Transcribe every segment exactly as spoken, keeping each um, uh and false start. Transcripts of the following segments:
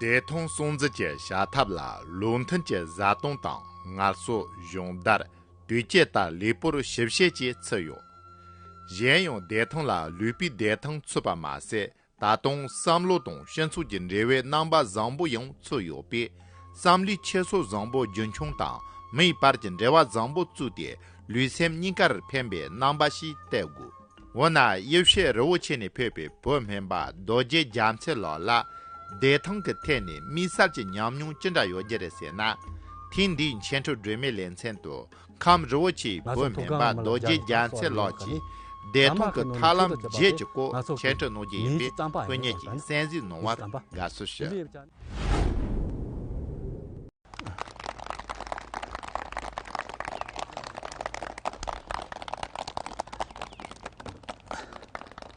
བདེ་ཐང་སྲུང་འཛིན་གྱི་བྱ་ཐབས་ལ་ལུགས་མཐུན་གྱི་བཟའ་བཏུང་དང་ངལ་གསོ། སྦྱོང་བརྡར། དུས་བཅད་ལྟར་ལུས་པོར་ཞིབ་བཤེར་བཅས་ཚུད་ཡོད། གཞན་ཡང་བདེ་ཐང་ལ་ལུས་པོའི་བདེ་ཐང་ཚུད་པ་མ་ཟད། ད་དུང་བསམ་བློ་དང་སྤྱི་ཚོགས་ཀྱི་འབྲེལ་བའི་རྣམ་པ་བཟང་པོ་ཡང་ཚུད་ཡོད་པས། བསམ་བློའི་འཁྱེར་སོ་བཟང་པོ་རྒྱུན་འཁྱོངས་དང་། མིའི་བར་གྱི་འབྲེལ་བ་བཟང་པོ་བཙུགས་ཏེ། ལུས་སེམས་གཉིས་ཀར་ཕན་པའི་རྣམ་པ་ཞིག་གཏད་དགོས། འོ་ན། དབྱེ་བཤད་རི་བོ་ཆེ་ནས་ཕེབས་པའི་བོད་སྨན་པ་རྡོ་རྗེ་རྒྱལ་མཚན་ལགས་ལ། བདེ་ཐང་གི་ཐད་ནས་དམིགས་བསལ་གྱི་ཉམས་མྱོང་ཅི་འདྲ་ཡོད་རྒྱུ་རེད་ཟེར་ན། ཐེངས་འདིའི་འཆད་ཁྲིད་སྒྲོན་མེའི་ལེ་ཚན་དུ། ཁམས་རི་བོ་ཆེའི་བོད་སྨན་པ་རྡོ་རྗེ་རྒྱལ་མཚན་ལགས་ཀྱིས། བདེ་ཐང་གི་ཐབས་ལམ་བརྒྱད་ཀྱི་སྐོར་འཆད་ཁྲིད་གནང་རྒྱུ་ཡིན་པས། དཔོན་གཉེར་གྱིས་གསན་གཟིགས་གནང་བར་དགའ་བསུ་ཞུ།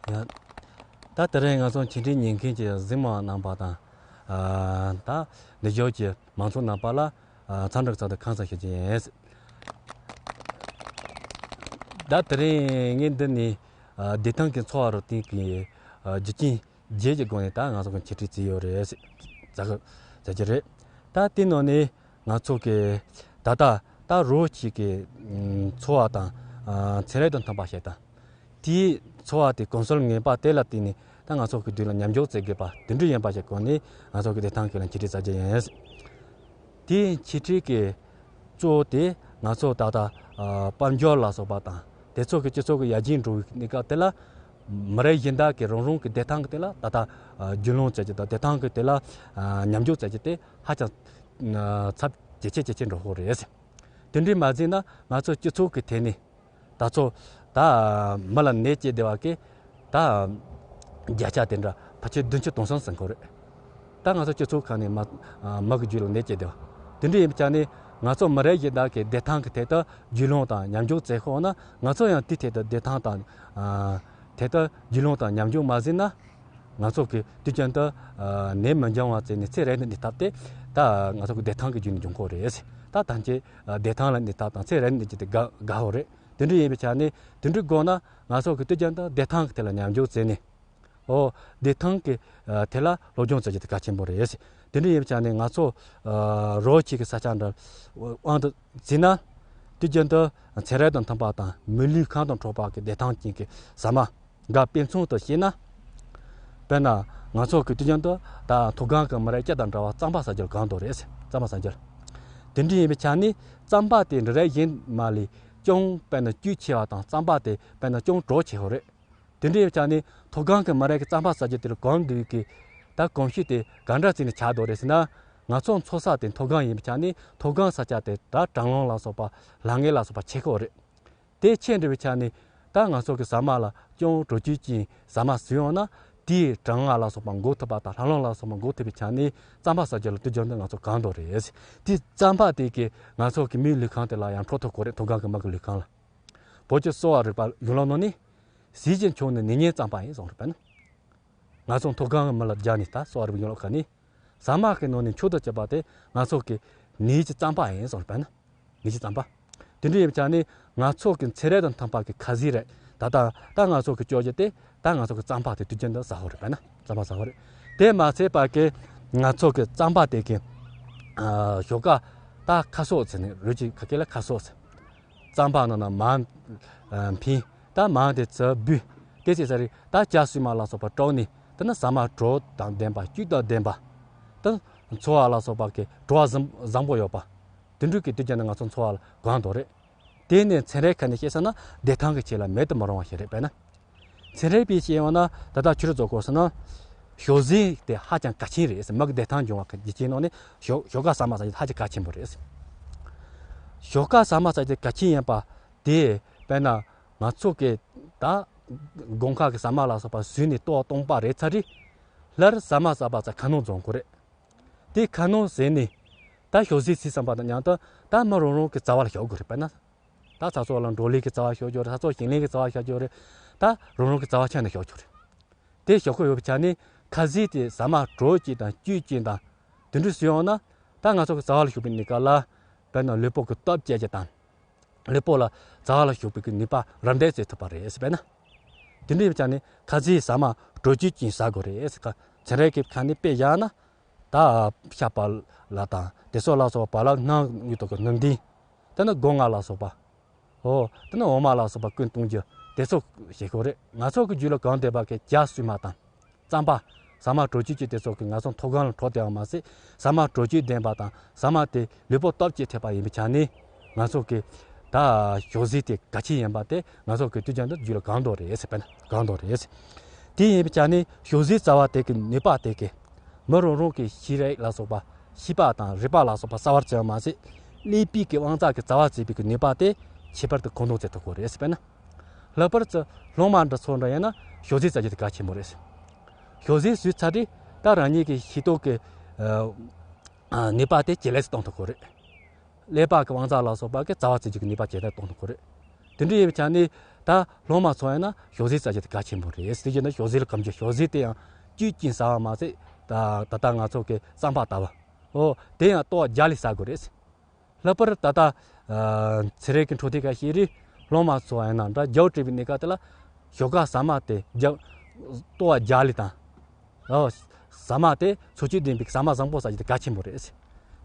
ཡ། ད་དེ་རིང་ང་ཚོ་འཆད་ཁྲིད་ཉན་མཁན་གྱི་གཟིགས་མོ་རྣམ་པ་དང་། ཨ། ད་འདི་ཕྱོགས་ཀྱི་མང་ཚོགས་རྣམ་པ་ལ། ཨ། འཚམས་འདྲི་བཀྲ་ཤིས་བདེ་ལེགས་ཞུ་རྒྱུ་ཡིན། ད་དེ་རིང་ངས་འདི་ནས། ཨ། བདེ་ཐང་གི་འཚོ་བ་རོལ་སྟངས་ཀྱི། ཨ། རྒྱུ་རྐྱེན་བརྒྱད་ཀྱི་སྒོ་ནས་ད་ང་ཚོ་གི་འཆད་ཁྲིད་བྱས་ཡོད་རེད་ཟེར་ཟེར་གྱི་རེད། ད་དེའི་ནང་ནས་ང་ཚོ་གི་ད་ལྟ་ད་རོགས་གཅིག་གི་ཨམ། འཚོ་བ་དང་། ཨ། ཚན་རིག་དང་མཐུན་པ་ཞིག་དང་། དེའི་འཚོ་བ་དེ་གོམས་སྲོལ་ངན་པ་དེ་ལ་བརྟེན་ནས། ད་ང་ཚོ་གི་དུས་ལ་མཉམ་འཇོག་བྱེད་དགོས་པ་དེ་འདྲ་ཡིན་པ་ཞིག་སྒོ་ནས། ང་ཚོ་གི་བདེ་ཐང་གི་ལ་འཆད་ཁྲིད་བྱ་རྒྱུ་ཡིན། དེའི་འཆད་ཁྲིད་ཀྱི་གཙོ་བོ་དེ་ང་ཚོ་ད་ལྟ། ཨ། དཔལ་འབྱོར་ལ་སོགས་པ་དང་། དེ་ཚོ་གི་སྤྱི་ཚོགས་ཀྱི་ཡར་རྒྱས་འགྲོ་བའི་གནས་སྐབས་དེ་ལ། མི་རིགས་གཞན་དག་གི་རང་རང་གི་བདེ་ཐང་གི་དེ་ལ་ད་ལྟ། ཨ། རྒྱུས་ལོན་བྱེད་རྒྱུ་དང་། བདེ་ཐང་གི་དེ་ལ། ཨ། མཉམ་འཇོག་བྱེད་རྒྱུ་དེ་ཧ་ཅང་། ཨ། ཚབས་ཇེ་ཆེ་ཇེ་ཆེ་འགྲོ་གི་རེད། དེ་འདྲའི་མ་ཟད་ན་ང་ཚོ་སྤྱི་ཚོགས་ཀྱི་ཐད་ནས། ད་ཚོ་ད་མི་ལ་ནད་བསྐྱེད་བསྡད་པ་གི་ད་བརྒྱ་ཆ་དེ་འདྲ་ཕལ་ཆེར་བདུན་ཅུ་དོན་གསུམ་ཟིན་གོ་རེད། ད་ང་ཚོ་སྤྱི་ཚོགས་ཁག་ནས་མ་མི་གི་རྒྱུད་ལ་ནད་བསྐྱེད་བསྡད་པ་དེ་འདྲ་ཡིན་པ་ཆ་ནས། ང་ཚོ་མི་རིགས་གཞན་དག་གི་བདེ་ཐང་གི་ཐད་དུ་རྒྱུས་ལོན་དང་མཉམ་འཇོག་བྱེད་ཤོག་ན། ང་ཚོ་ཡང་དེའི་ཐད་དུ་བདེ་ཐང་དང་ཐད་དུ་རྒྱུས་ལོན་དང་མཉམ་འཇོག་མ་བྱས་ན། ང་ཚོ་གི་དུས་རྒྱུན་དུ་ནད་མི་འབྱུང་བ་བྱས་ནས་ཚེ་རིང་དུ་གནས་ཐབས་དེ། ད་ང་ཚོ་གི་བདེ་ཐང་གི་རྒྱུ་ནས་འབྱུང་གོ་རེད། ད་ཐམས་ཅད་བདེ་ཐང་ལ་གནས་ཐབས་དང་ཚེ་རིང་དུ་གནས་རྒྱུ་དེ་དགའ་དགའ་བོ་རེད། དེ་འདྲ་ཡིན་པའི་ཆ་ནས་དེ་འདྲ་དགོས་ན། ང་ཚོ་གི་དུས་རྒྱུན་དུ་བདེ་ཐང་གི་ཐད་ལ་མཉམ་འཇོག་བྱས་ནས། ཨོ། བདེ་ཐང་གི་ཐད་ལ་སློབ་སྦྱོང་བྱེད་རྒྱུ་དེ་གལ་ཆེན་པོ་རེད། དེ་འདྲ་ཡིན་པའི་ཆ་ནས་ང་ཚོ་རོགས་གཅིག་གི་ས་ཆ་འདྲ་དབང་དུ་བྱས་ན། དུས་རྒྱུན་དུ་ཚན་རིག་དང་མཐུན་པ་དང་མི་ལུས་ཁམས་དང་འཕྲོད་པ་གི་བདེ་ཐང་ཅན་གྱི་ཟ་མ་འགའ་དཔེ་མཚོན་དུ་བྱས་ན། དཔེར་ན། ང་ཚོ་གི་དུས་རྒྱུན་དུ་ད་མཐོ་སྒང་གི་མི་རིགས་སྤྱི་དང་འདྲ་བ་རྩམ་པ་ཟ་རྒྱུར་དགའ་འདོད་རེད། རྩམ་པ་ཟ་རྒྱུར། དེ་འདྲ་ཡིན་པའི་ཆ་ནས་རྩམ་པ་དེ་འབྲུ་རིགས་གཞན་མ་ལས་ཅུང་དཔེར་ན་བཅུད་ཆེ་བ་དང་། རྩམ་པ་དེ་དཔེར་ན་ཅུང་གྲོག་ཆེ་བ་རེད། དེ་འདྲའི་ཆ་ནས་མཐོ་སྒང་གི་མི་རིགས་ཀྱི་རྩམ་པ་ཟ་རྒྱུ་དེ་ལ་གོམས་འདྲིས་ཀྱི་ད་གོམས་གཤིས་དེ་ག་འདྲ་བྱས་ནས་ཆགས་འདུག་རེད་ཟེར་ན། ང་ཚོ་འཚོ་ས་དེ་མཐོ་སྒང་ཡིན་པའི་ཆ་ནས། མཐོ་སྒང་ས་ཆ་དེ་ད་གྲང་རླུང་ལ་སོགས་པ། ལྷང་ངེ་ལ་སོགས་པ་ཆེ་ཁག་རེད། དེ་ཆེ་འདྲ་བའི་ཆ་ནས་ད་ང་ཚོ་གི་ཟ་མ་ལ་ཅུང་དྲོ་སྐྱིད་ཅན་ཟ་མ་ཟོས་ཡོང་ན། དེའི་གྲང་ངར་ལ་སོགས་པ་འགོག་ཐུབ་པ་དང་། ལྷང་རླུང་ལ་སོགས་པ་འགོག་ཐུབ་པའི་ཆ་ནས་རྩམ་པ་ཟ་རྒྱུ་ལ་དུས་རྒྱུན་དུ་ང་ཚོ་དགའ་འདོད་རེད། དེ་རྩམ་པ་དེ་གིས་ང་ཚོ་གི་མིའི་ལུས་ཁམས་དེ་ལ་ཡང་འཕྲོད་ཐུབ་ཀྱི་རེད། མཐོ་སྒང་གི་མི་གི་ལུས་ཁམས་ལ། བོད་ཀྱི་གསོ་བ་རིག་པ་གཞུང་ལུགས་ནང་ནས། ཟས་ཀྱི་མཆོག་ནི་ནད་ཉེན་རྩམ་པ་ཡིན་གསུངས་རེད་པ་ན། ང་ཚོ་མཐོ་སྒང་གི་མི་ལ་སྦྱར་ནས། ད་གསོ་བ་རིག་པའི་གཞུང་ལུགས་ཁག་ནས། ཟ་མ་གི་ནང་ནས་མཆོག་ཏུ་གྱུར་པ་དེ་ང་ཚོ་གི་ནད་ཀྱི་རྩམ་པ་ཡིན་གསུངས་རེད་པ་ན། ནད་ཀྱི་རྩམ་པ། དེ་འདྲ་ཡིན་པའི་ཆ་ནས་ང་ཚོ་གི་ཚན་རིག་དང་མཐུན་པ་གི་ཁ་ཟས་རེད། ད་ལྟ་ད་ང་ཚོ་གི་སྤྱོད་རྒྱུ་དེ། ད་ང་ཚོ་གི་རྩམ་པ་དེ་དུས་རྒྱུན་དུ་ཟ་ཧོ་རེད་པ་ན། རྩམ་པ་ཟ་ཧོ་རེད། དེ་མ་ཚད་པ་གི་ང་ཚོ་གི་རྩམ་པ་དེ་གི། ཨ། ཞོགས་ཀ་ད་ཁ་སོགས་ཟེར་ནས། རུས་ཀྱི་ཁ་སྐད་ལ་ཁ་སོགས་ཟེར། རྩམ་པ་ནང་ན་མར་ཨ་འཕེན། ད་མར་དེ་ཚུར་འབུད། དེ་བྱས་ཚར་རེད། ད་ཇ་སྲུབས་མ་ལ་སོགས་པ་དཀྲོགས་ནས། དེ་ནས་ཟ་མ་དྲོད་དང་ལྡན་པ། བཅུད་དང་ལྡན་པ། ད་འཚོ་བ་ལ་སོགས་པ་གི་བྲོ་བ་བཟང་བཟང་པོ་ཡོད་པ། དེ་འདྲ་གི་དུས་རྒྱུན་དུ་ང་ཚོ་འཚོ་བ་ལ་དགའ་འདོད་རེད། དེ་ནས་ཚན་རིག་ཁ་ནས་བཤད་ས་ན། བདེ་ཐང་གི་ཆེད་ལ་མེད་དུ་མི་རུང་བ་ཞིག་རེད་པས་ན། ཚན་རིག་པས་བཤད་ཡོང་ན། ད་ལྟ་ཁྱོད་རང་ཚོ་གོ་སོང་ན། ཞོགས་ཟས་དེ་ཧ་ཅང་གལ་ཆེན་རེད། མི་གི་བདེ་ཐང་སྦྱོང་བ་གི་རྒྱུ་རྐྱེན་ནང་ནས་ཞོགས་ཞོགས་ཀ་ཟ་མ་ཟ་རྒྱུ་ཧ་ཅང་གལ་ཆེན་པོ་རེད། ཞོགས་ཀ་ཟ་མ་ཟ་རྒྱུ་གལ་ཆེན་ཡིན་པ་དེ། དཔེར་ན་ང་ཚོ་གི་ད་དགོང་ཁ་གི་ཟ་མ་ལ་སོགས་པ་ཟོས་ནས་ལྟོ་བ་སྟོང་པ་རེད་ཚར་རེད། སླར་ཟ་མ་ཟ་བ་ཙམ་ཁ་ནང་འཛོམས་དགོས་རེད། དེ་ཁ་ནང་ཟས་ནས། ད་ཞོགས་ཟས་ཟས་ཟིན་པ་དང་མཉམ་དུ། ད་མི་རང་རང་གི་རྩ་བ་ལ་ཞོག་དགོས་རེད་པས་ན། ད་ཚ་ཚོ་ལ་འབྲོག་ལས་ཀྱི་རྩ་བ་ཞོག་རྒྱུ་རེད། ཚ་ཚོ་ཞིང་ལས་ཀྱི་རྩ་བ་ཞོག་རྒྱུ་རེད། ད་རང་རང་གི་རྩ་བ་ཆ་ནས་ཞོག་རྒྱུ་རེད། དེ་ཞོག་གི་ཡོད་པའི་ཆ་ནས་ཁ་ཟས་དེ་ཟ་མ་དྲོད་ཅན་དང་བཅུད་ཅན་དང་། དེ་འདྲ་ཟོས་ཡོང་ན། ད་ང་ཚོ་གི་རྩ་བ་ལ་ཞུགས་པའི་གནས་སྐབས་ལ། དཔེར་ན་ལུས་པོ་གི་སྟོབས་སྐྱེད་རྒྱུ་དང་། ལུས་པོ་ལ་རྩ་བ་ལ་ཞུགས་པའི་གི་ནུས་པ་རམ་འདེགས་བྱེད་ཐུབ་པ་རེད་ཟེར་བས་ན། དེ་འདྲ་ཡིན་པའི་ཆ་ནས་ཁ་ཟས་ཟ་མ་དྲོད་བཅུད་ཅན་ཟ་དགོས་རེད་ཟེར། ཚན་རིག་གི་ཁ་ནས་དཔེ་བཞག་ན། ད་ཤ་བག་ལ་དང་དེ་ཚོ་ལ་སོགས་པ་ལ་སྣང་ཡོད་དོ་གི་སྣུམ་ལྡན། དེ་ནི་སྒོ་ང་ལ་སོགས་པ། ཨོ། དེ་ནི་འོ་མ་ལ་སོགས་པ་ཀུན་གཏོང་རྒྱུ་དེ་ཚོ་བྱེད་ཁོ་རེད། ང་ཚོ་གི་རྒྱུད་ལ་གང་ལྡན་པ་གི་ཇ་བསྲུབས་མ་དང་། རྩམ་པ། ཟ་མ་དྲོ་སྐྱིད་ཀྱི་དེ་ཚོ་གི་ང་ཚོ་མཐོ་སྒང་ལ་འཕྲོ་བསྟེན་བ་མ་ཟད། ཟ་མ་དྲོ་སྐྱིད་ལྡན་པ་དང་ཟ་མ་དེ་ལུས་པོ་སྟོབས་སྐྱེད་ཐེབས་པ་ཡིན་པའི་ཆ་ནས། ང་ཚོ་གི་ད་ཞོགས་ཟས་དེ་གལ་ཆེན་ཡིན་པ་དེ་ང་ཚོ་གི་དུས་རྒྱུན་དུ་རྒྱུད་ལ་གང་འདོད་རེད་ཟེར། དཔེར་ན་གང་འདོད་རེད་ཟེར། དེ་ཡིན་པའི་ཆ་ནས་ཞོགས་ཟས་རྩ་བ་དེ་གི་ནུས་པ་དེ་གི་མི་རང་རང་གི་ཤེས་རིག་ལ་སོགས་པ། ཤེས་པ་དང་རིག་པ་ལ་སོགས་པ་གསར་བར་བརྩི་བ་མ་ཟད། ཀླད་པའི་གི་དབང་རྩ་གི་རྩ་བ་བརྩི་བའི་གི་ནུས་པ་དེ་ཁྱད་པར་དུ་གང་འདོད་བརྩི་ཐུབ་ཀྱི་རེད་ཟེར། དཔེར་ན། ལྷག་པར་དུ་སློབ་མ་འདྲ་ཚོ་འདྲ་ཡིན་ན་ཞོགས་ཟས་ཟ་རྒྱུ་དེ་གལ་ཆེན་པོ་རེད། ཞོགས་ཟས་ཟོས་ཚར་དུས་ད་རང་ཉིད་ཀྱི་ཤེས་རྟོགས་ཀྱི་ཨ་ནུས་པ་དེ་ཇེ་ལེགས་སུ་གཏོང་ཐུབ་ཀྱི་རེད། ཀླད་པ་གི་དབང་རྩ་ལ་སོགས་པ་གི་རྩ་བ་བརྩི་རྒྱུ་གི་ནུས་པ་ཇེ་ལེགས་གཏོང་ཐུབ་ཀྱི་རེད། དེ་འདྲ་ཡིན་པའི་ཆ་ནས་ད་སློབ་མ་ཚོ་ཡིན་ན་ཞོགས་ཟས་ཟ་རྒྱུ་དེ་གལ་ཆེན་པོ་རེད། དེ་བཞིན་དུ་ཞོགས་ཟས་ལ་གོམས་རྒྱུ། ཞོགས་ཟས་དེ་ཡང་དཀྱུས་ཀྱིས་ཟ་བ་མ་ཟད། ད་ད་ལྟ་ང་ཚོ་གི་རྩམ་པ་ལྟ་བུ། ཨོ། དེ་ཡང་ལྟོ་བ་བརྒྱ་ལས་ཟ་དགོས་རེད། ལྷག་པར་ད་ལྟ་ཨ་ཚན་རིག་གི་འཕྲོ་མཐུད་ཁ་ཤས་རེད། སློབ་མ་ཚོ་ཡིན་ན་འདྲ་རྒྱབ་བྲིས་པའི་གནས་སྐབས་དེ་ལ་ཞོགས་ཀ་ཟ་མ་དེ་རྒྱབ་ལྟོ་བ་བརྒྱ་ལས་དང་། ཨོ། ཟ་མ་དེ་འཚོ་བཅུད་ལྡན་པའི་ཟ་མ་བཟང་པོ་ཟ་རྒྱུ་དེ་གལ་ཆེན་པོ་རེད།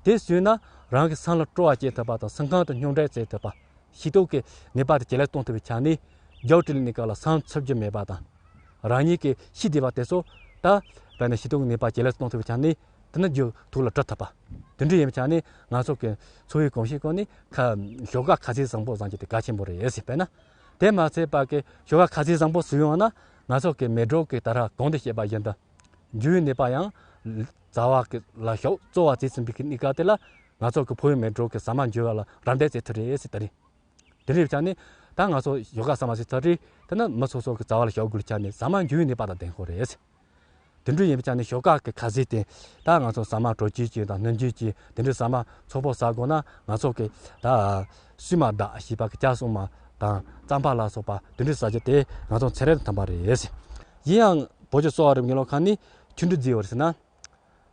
དེ་ཟོས་ན་རང་གི་སེམས་ལ་སྤྲོ་བ་སྐྱེ་ཐུབ་པ་དང་སེམས་ཁམས་དང་མཉམ་འདྲེས་བྱེད་ཐུབ་པ། ཤེས་རྟོགས་ཀྱི་ནུས་པ་དེ་ཇེ་ལེགས་གཏོང་ཐུབ་པའི་ཆ་ནས། རྒྱབ་བྲིས་ལ་གནས་སྐབས་ལ་སེམས་འཚུབ་རྒྱུ་མེད་པ་དང་། རང་ཉིད་ཀྱི་ཤེས་བདེ་བ་དེ་ཚོ་ད་དཔེར་ན་ཤེས་རྟོགས་ཀྱི་ནུས་པ་ཇེ་ལེགས་གཏོང་ཐུབ་པའི་ཆ་ནས། དེ་ནི་རྒྱུ་ཐུགས་ལ་འདྲི་ཐུབ་པ། དེ་འདྲ་ཡིན་པའི་ཆ་ནས་ང་ཚོ་གི་འཚོ་བའི་གོམས་གཤིས་སྐོར་ནས་ཁ་ཞོགས་ཀ་ཁ་ཟས་བཟང་པོ་བཟང་རྒྱུ་དེ་གལ་ཆེན་པོ་རེད་ཟེར། དཔེར་ན། དེ་མ་ཚད་པ་གི་ཞོགས་ཀ་ཁ་ཟས་བཟང་པོ་ཟོས་ཡོང་ན་ང་ཚོ་གི་མེ་སྒྲོན་གྱི་ད་ར་གོང་དུ་བཤད་པ་བཞིན་དུ། འཇུ་བའི་ནུས་པ་ཡང་རྩ་བ་གི་ལ་ཤོག་གཙོ་བོ་བརྩིས་ཟིན་པའི་གནས་སྐབས་དེ་ལ་ང་ཚོ་གི་ཕོ་བའི་མེ་སྒྲོན་གྱི་ཟ་མ་འཇུ་བ་ལ་རམ་འདེགས་བྱེད་ཐུབ་རེད་ཟེར། ད་རེད། དེ་འདྲའི་ཆ་ནས་ད་ང་ཚོ་ཞོགས་ཀ་ཟ་མ་ཟོས་ཚར་དུས་དེ་ནི་མི་སོ་སོ་གི་རྩ་བ་ལ་ཤོག་དགོས་ཆ་ནས་ཟ་མ་འཇུ་བའི་ནུས་པ་དང་ལྡན་དགོས་རེད། དེ་འདྲ་ཡིན་པའི་ཆ་ནས་ཞོགས་ཀ་གི་ཁ་ཟས་དེ་ད་ང་ཚོ་ཟ་མ་དྲོ་སྐྱིད་ཅིག་དང་སྣུམ་སྐྱིད་ཅིག་དེ་འདྲའི་ཟ་མ་ཚོགས་པོ་ཟ་དགོས་ན་ང་ཚོ་གི་ད་སུས་མ་བདག་ཞེས་པ་གི་ཇ་བསྲུབས་མ་དང་རྩམ་པ་ལ་སོགས་པ་དེ་འདྲའི་ཟ་རྒྱུ་དེ་ང་ཚོ་ཚན་རིག་དང་མཐུན་པ་རེད། ཡིན་ཡང་བོད་ཀྱི་གསོ་བ་རིག་པའི་ལོ་ཁ་ནས་ཆུ་འབྲུ་རྫས་ཡོད་རེད་ཟེར་ན།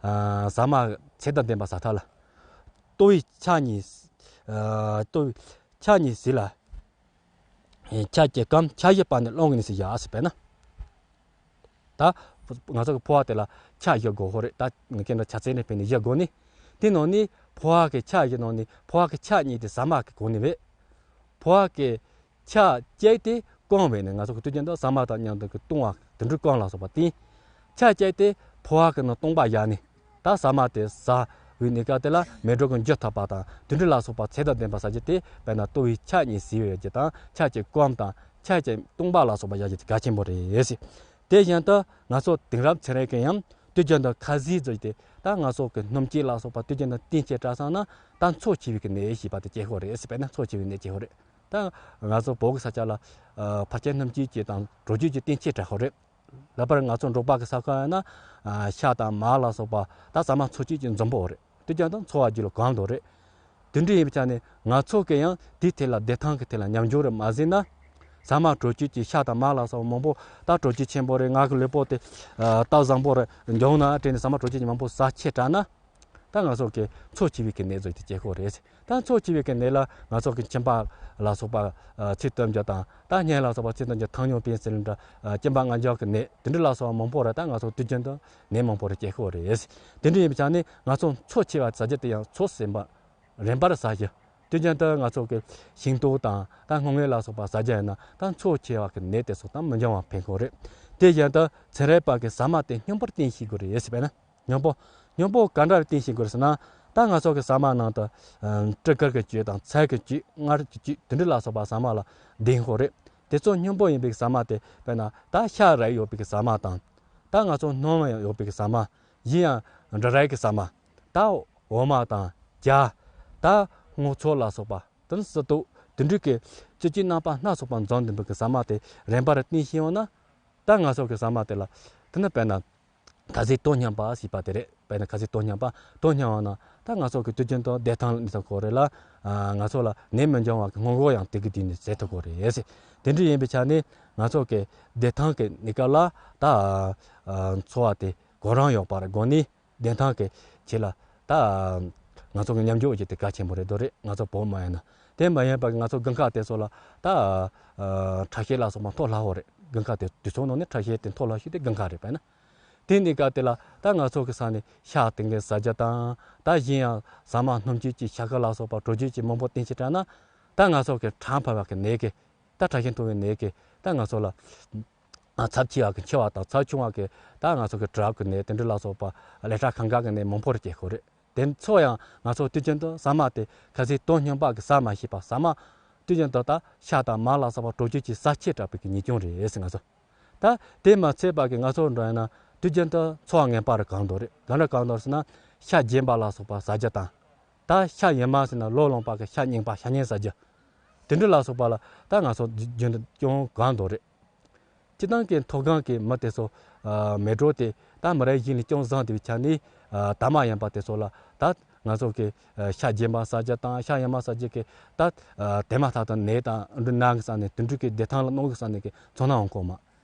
ཨ། ཟ་མ་ཚད་དང་ལྡན་པ་ཟ་ཐབས་ལ། ལྟོ་བའི་ཆ་གཉིས། ཨ། ལྟོ་བའི་ཆ་གཉིས་ཟིལ་ལ། ཆ་བརྒྱད་སྐམ་ཆ་བཞི་སྤར་ནས་སློང་གི་ནི་ཟེར་ཡ་ཟེར་བས་ན། ད་ང་ཚོ་གི་ཕོ་བ་དེ་ལ་ཆ་བཞི་དགོས་ཧོ་རེད། ད་ངས་ཀྱང་ད་ཆ་ཚད་ནས་སྤེལ་ནས་བཞི་དགོས་ནི། དེ་ནང་ནས་ཕོ་བ་གི་ཆ་བཞི་ནང་ནས་ཕོ་བ་གི་ཆ་གཉིས་དེ་ཟ་མ་གི་གོ་ནི་བས། ཕོ་བ་གི་ཆ་བཅད་དེ་སྐམ་བས་ནི་ང་ཚོ་གི་དུས་རྒྱུན་དུ་ཟ་མ་དང་མཉམ་དུ་གི་བཏུང་བ་དུད་འགྲོའི་སྐམ་ལ་སོགས་པ་དེ། ཆ་བཅད་དེ་ཕོ་བ་གི་ནང་བཏུང་བ་བཞག་ནི། ད་ཟ་མ་དེ་ཟ་བའི་གནས་སྐབས་དེ་ལ་མེ་སྒྲོན་གྱི་འཇུ་ཐུབ་པ་དང་དེ་འདྲ་ལ་སོགས་པ་ཚད་དང་ལྡན་པ་ཟ་རྒྱུ་དེ་དཔེར་ན་ལྟོ་བའི་ཆ་གཉིས་ཟིལ་བའི་རྒྱུ་དང་ཆ་གཅིག་སྐམ་དང་ཆ་གཅིག་བཏུང་བ་ལ་སོགས་པ་ཡག་རྒྱུ་དེ་གལ་ཆེན་པོ་རེད་ཟེར། དེ་བཞིན་དུ་ང་ཚོ་དེང་རབས་ཚན་རིག་གི་ཡང་དུས་རྒྱུན་དུ་ཁ་ཟས་ཟེར་དེ་ད་ང་ཚོ་གི་སྣུམ་སྐྱེས་ལ་སོགས་པ་དུས་རྒྱུན་དུ་སྟེང་ཆད་དྲགས་སོང་ན་ད་འཚོ་བྱེད་པའི་གི་ནད་ཞེས་པ་དེ་སྐྱེ་ཤོག་རེད་ཟེར། དཔེར་ན་འཚོ་བྱེད་པའི་ནད་སྐྱེ་ཤོག་རེད། ད་ང་ཚོ་བོད་ཀྱི་ས་ཆ་ལ་ཨ་ཕལ་ཆེར་སྣུམ་སྐྱེས་ཀྱི་དང་དྲོ་སྐྱེས་ཀྱི་སྟེང་ཆད་དྲགས་ཤོག་རེད། ལྷག་པར་ང་ཚོ་འབྲོག་པ་གི་ས་ཁུལ་ཡིན་ན། ཨ། ཤ་དང་མར་ལ་སོགས་པ་ད་ཟ་མ་འཚོ་བྱེད་ཀྱི་འཛོམས་པོ་རེད། དེ་ཀྱང་ད་འཚོ་བ་རྒྱུད་ལ་གང་དུ་རེད། དེ་འདྲ་ཡིན་པའི་ཆ་ནས་ང་ཚོ་གི་ཡང་དེའི་ཐད་ལ་བདེ་ཐང་གི་ཐད་ལ་ཉམས་འགྱུར་རེ་མ་བཟོས་ན། ཟ་མ་དྲོ་སྐྱིད་ཀྱི་ཤ་དང་མར་ལ་སོགས་པ་མང་པོ་ད་དྲོ་སྐྱིད་ཆེན་པོ་རེད། ང་གི་ལུས་པོ་དེ་ཨ་སྟབས་བཟང་པོ་རེད། མགྱོགས་ན་དྲན་ནས་ཟ་མ་དྲོ་སྐྱིད་ཀྱི་མང་པོ་ཟ་ཆེ་དྲགས་ན། ད་ང་ཚོ་གི་འཚོ་བྱེད་པའི་གི་ནད་ཟེར་དེ་སྐྱེ་ཤོག་རེད། ད་འཚོ་བྱེད་པའི་གི་ནད་ལ་ང་ཚོ་གི་མཆིན་པ་ལ་སོགས་པ་ཨ་ཚིལ་བཏོན་རྒྱུ་དང་། ད་སྙིང་ལ་སོགས་པ་ཚིལ་བཏོན་རྒྱུ་ཐང་ཉུང་པེན་སི་ལིན་འདྲ་ཨ་མཆིན་པ་མངར་འཇམ་གི་ནད་དེ་འདྲ་ལ་སོགས་པ་མང་པོ་རེད། ད་ང་ཚོ་དུས་རྒྱུན་དུ་ནད་མང་པོ་རེ་སྐྱེ་ཤོག་རེད། དེ་འདྲ་ཡིན་པའི་ཆ་ནས་ང་ཚོ་འཚོ་བྱེད་པ་ཟ་རྒྱུ་དེ་ཡང་འཚོ་ཟིན་པ་རིམ་པར་ཟ་རྒྱུ། དུས་རྒྱུན་དུ་ང་ཚོ་གི་ཤིང་ཏོག་དང་ད་སྔོ་ངད་ལ་སོགས་པ་ཟ་རྒྱུ་ཡིན་ན་ད་འཚོ་བྱེད་པ་གི་ནད་དེ་ཚོ་ད་མི་འབྱུང་བ་ཕན་གི་རེད། དེ་བཞིན་དུ་ཚན་རིག་པ་གི་ཟ་མ་དེ་སྙོམས་པོར་བསྟེན་ཤེས་དགོས་རེད་ཟེར་བས་ན། སྙོམས་པོ། སྙོམས་པོ་ག་འདྲ་བའི་བསྟེན་ཤེས་དགོས་ཟེར་ན། ད་ང་ཚོ་གི་ཟ་མ་ནང་དུ་ཨ་སྤྲི་དཀར་གྱི་བཅུད་དང་ཚལ་གྱི་བཅུད་མངར་གྱི་བཅུད་དེ་འདྲ་ལ་སོགས་པ་ཟ་མ་ལ་ལྡན་ཤོག་རེད། དེ་ཚོ་སྙོམས་པོ་ཡིན་པའི་ཟ་མ་དེ་དཔེར་ན་ད་ཤ་རགས་ཡོད་པའི་ཟ་མ་དང་། ད་ང་ཚོ་སྣུམ་ཡོད་པའི་ཟ་མ། གཞན་ཡང་འབྲི་རིགས་ཀྱི་ཟ་མ། ད་འོ་མ་དང་ཇ། ད་སྔོ་ཚོད་ལ་སོགས་པ། དེ་ནི་སིལ་ཏོག་དེ་འདྲ་གི་བཅུད་ཀྱི་རྣམ་པ་སྣ་ཚོགས་པ་འཛོམས་ལྡན་པའི་ཟ་མ་དེ་རིམ་པར་བསྟེན་ཤེས་ཡོང་ན། ད་ང་ཚོ་གི་ཟ་མ་དེ་ལ་དེ་ནི་དཔེར་ན་ཁ་ཟས་དོན་མཉམ་པ་ཞེས་པ་དེ་རེད། དཔེར་ན་ཁ་ཟས་དོན་མཉམ་པ། དོན་མཉམ་པ་ན་ད་ང་ཚོ་གི་དུས་རྒྱུན་དུ་བདེ་ཐང་ལ་གནས་ཐུབ་ཀྱི་རེད་ལ། ཨ་ང་ཚོ་ལ་ནད་མི་འབྱུང་བ་གི་སྔོན་འགོག་ཡང་དེ་གི་དུས་ནས་བྱེད་ཐུབ་ཀྱི་རེད། དེ་འདྲ་ཡིན་པའི་ཆ་ནས་ང་ཚོ་གི་བདེ་ཐང་གི་གནས་སྐབས་ལ་ད་ཨ་འཚོ་བ་དེ་གོ་རིམ་ཡོད་པར་དགོས་ནི། བདེ་ཐང་གི་ཆེད་ལ་ད་ང་ཚོ་གི་ཉམས་འགྱུར་ཅིག་དེ་གལ་ཆེན་པོ་རེད་དོ་རེད། ང་ཚོ་བོད་མི་ཡིན་ན། དེ་མ་ཡིན་པ་ང་ཚོ་དགུན་ཁ་དེ་ཚོ་ལ་ད་ཨ་ཁྲག་ཤེད་ལ་སོགས་པ་མཐོ་སླ་བོ་རེད། དགུན་ཁ་དེ་དུས་ཚོད་ནང་ནས་ཁྲག་ཤེད་དེ་མཐོ་སླ་ཤོས་དེ་དགུན་ཁ་རེད་པས་ན། དེ་ནས་ག་དེ་ལ་ད་ང་ཚོ་གི་ས་ནས་ཤ་དེ་འགའི་ཟ་རྒྱུ་དང་། ད་གཞན་ཡང་ཟ་མ་སྣུམ་བཅུད་ཀྱི་ཤ་ཁུ་ལ་སོགས་པ་དྲོ་བཅུད་ཀྱི་མང་པོ་བསྟེན་ཕྱིར་དྲག་ན། ད་ང་ཚོ་གི་ཁྲག་འཕར་བ་གི་ནད་ཀྱི། ད་ཁྲག་ཤེད་མཐོ་བའི་ནད་ཀྱི་ད་ང་ཚོ་ལ། ཚབས་ཆེ་བ་གི་འཆི་བ་དང་ཚབས་ཆུང་བ་གི་ད་ང་ཚོ་གི་དྲག་གི་ནད་དེ་འདྲ་ལ་སོགས་པ་ཀླད་ཁྲག་ཁ་འགག་གི་ནད་མང་པོ་རེ་སྐྱེ་ཁོ་རེད། དེ་ཚོ་ཡང་ང་ཚོ་དུས་རྒྱུན་དུ་ཟ་མ་དེ་གལ་སྲིད་དོན་སྙོམས་པ་གི་ཟ་མ་ཤེས་པ། ཟ་མ་དུས་རྒྱུན་དུ་ད་ཤ་དང་མར་ལ་སོགས་པ་དྲོ་བཅུད་ཀྱི་ཟ་ཆེ་དྲགས་པའི་གི་ཉེས་སྐྱོན་རེད་ཟེར། ང་ཚོ་ད་དེ་མ་ཚད་པ་གི་ང་ཚོ་འགྲོ་ཡིན་ན་དུས་རྒྱུན་དུ་འཚོ་བ་ངན་པ་རུ་གང་འདུག་རེད། གང་འདྲ་གང་འདུག་ཟེར་ན། ཤ་རྗེན་པ་ལ་སོགས་པ་ཟ་རྒྱུ་དང་། ད་ཤ་ཡིན་མ་ཟེར་ན་ལོ་ལོན་པ་གི་ཤ་རྙིང་པ་ཤ་རྙིང་ཟ་རྒྱུ། དེ་འདྲ་ལ་སོགས་པ་ལ་ད་ང་ཚོ་རྒྱུན་དུ་ཅུང་གང་འདུག་རེད། སྤྱི་བཏང་གི་མཐོ་སྒང་གི་མི་དེ་ཚོ་ཨ་མེ་ཏོག་དེ་ད་མི་རབས་གཞན་ལས་ཅུང་བཟང་དེ་བའི་ཆ་ནས། ཨ་དར་མ་ཡིན་པ་དེ་ཚོ་ལ་ད་ང་ཚོ་གི་ཨ་ཤ་རྗེན་པ་ཟ་རྒྱུ་དང་ཤ་ཡིན་མ་ཟ་རྒྱུ་གི་ད་ཨ་དེ་མ་ཐག་ཏུ་ནད་དང་འབྲུ་ནང་གི་ས་ནས་དུད་འགྲོ་གི་བདེ་ཐང་ལ་གནོད་གི་ས་ནས་གི་ཚོར་སྣང་འོང་གོ་མ།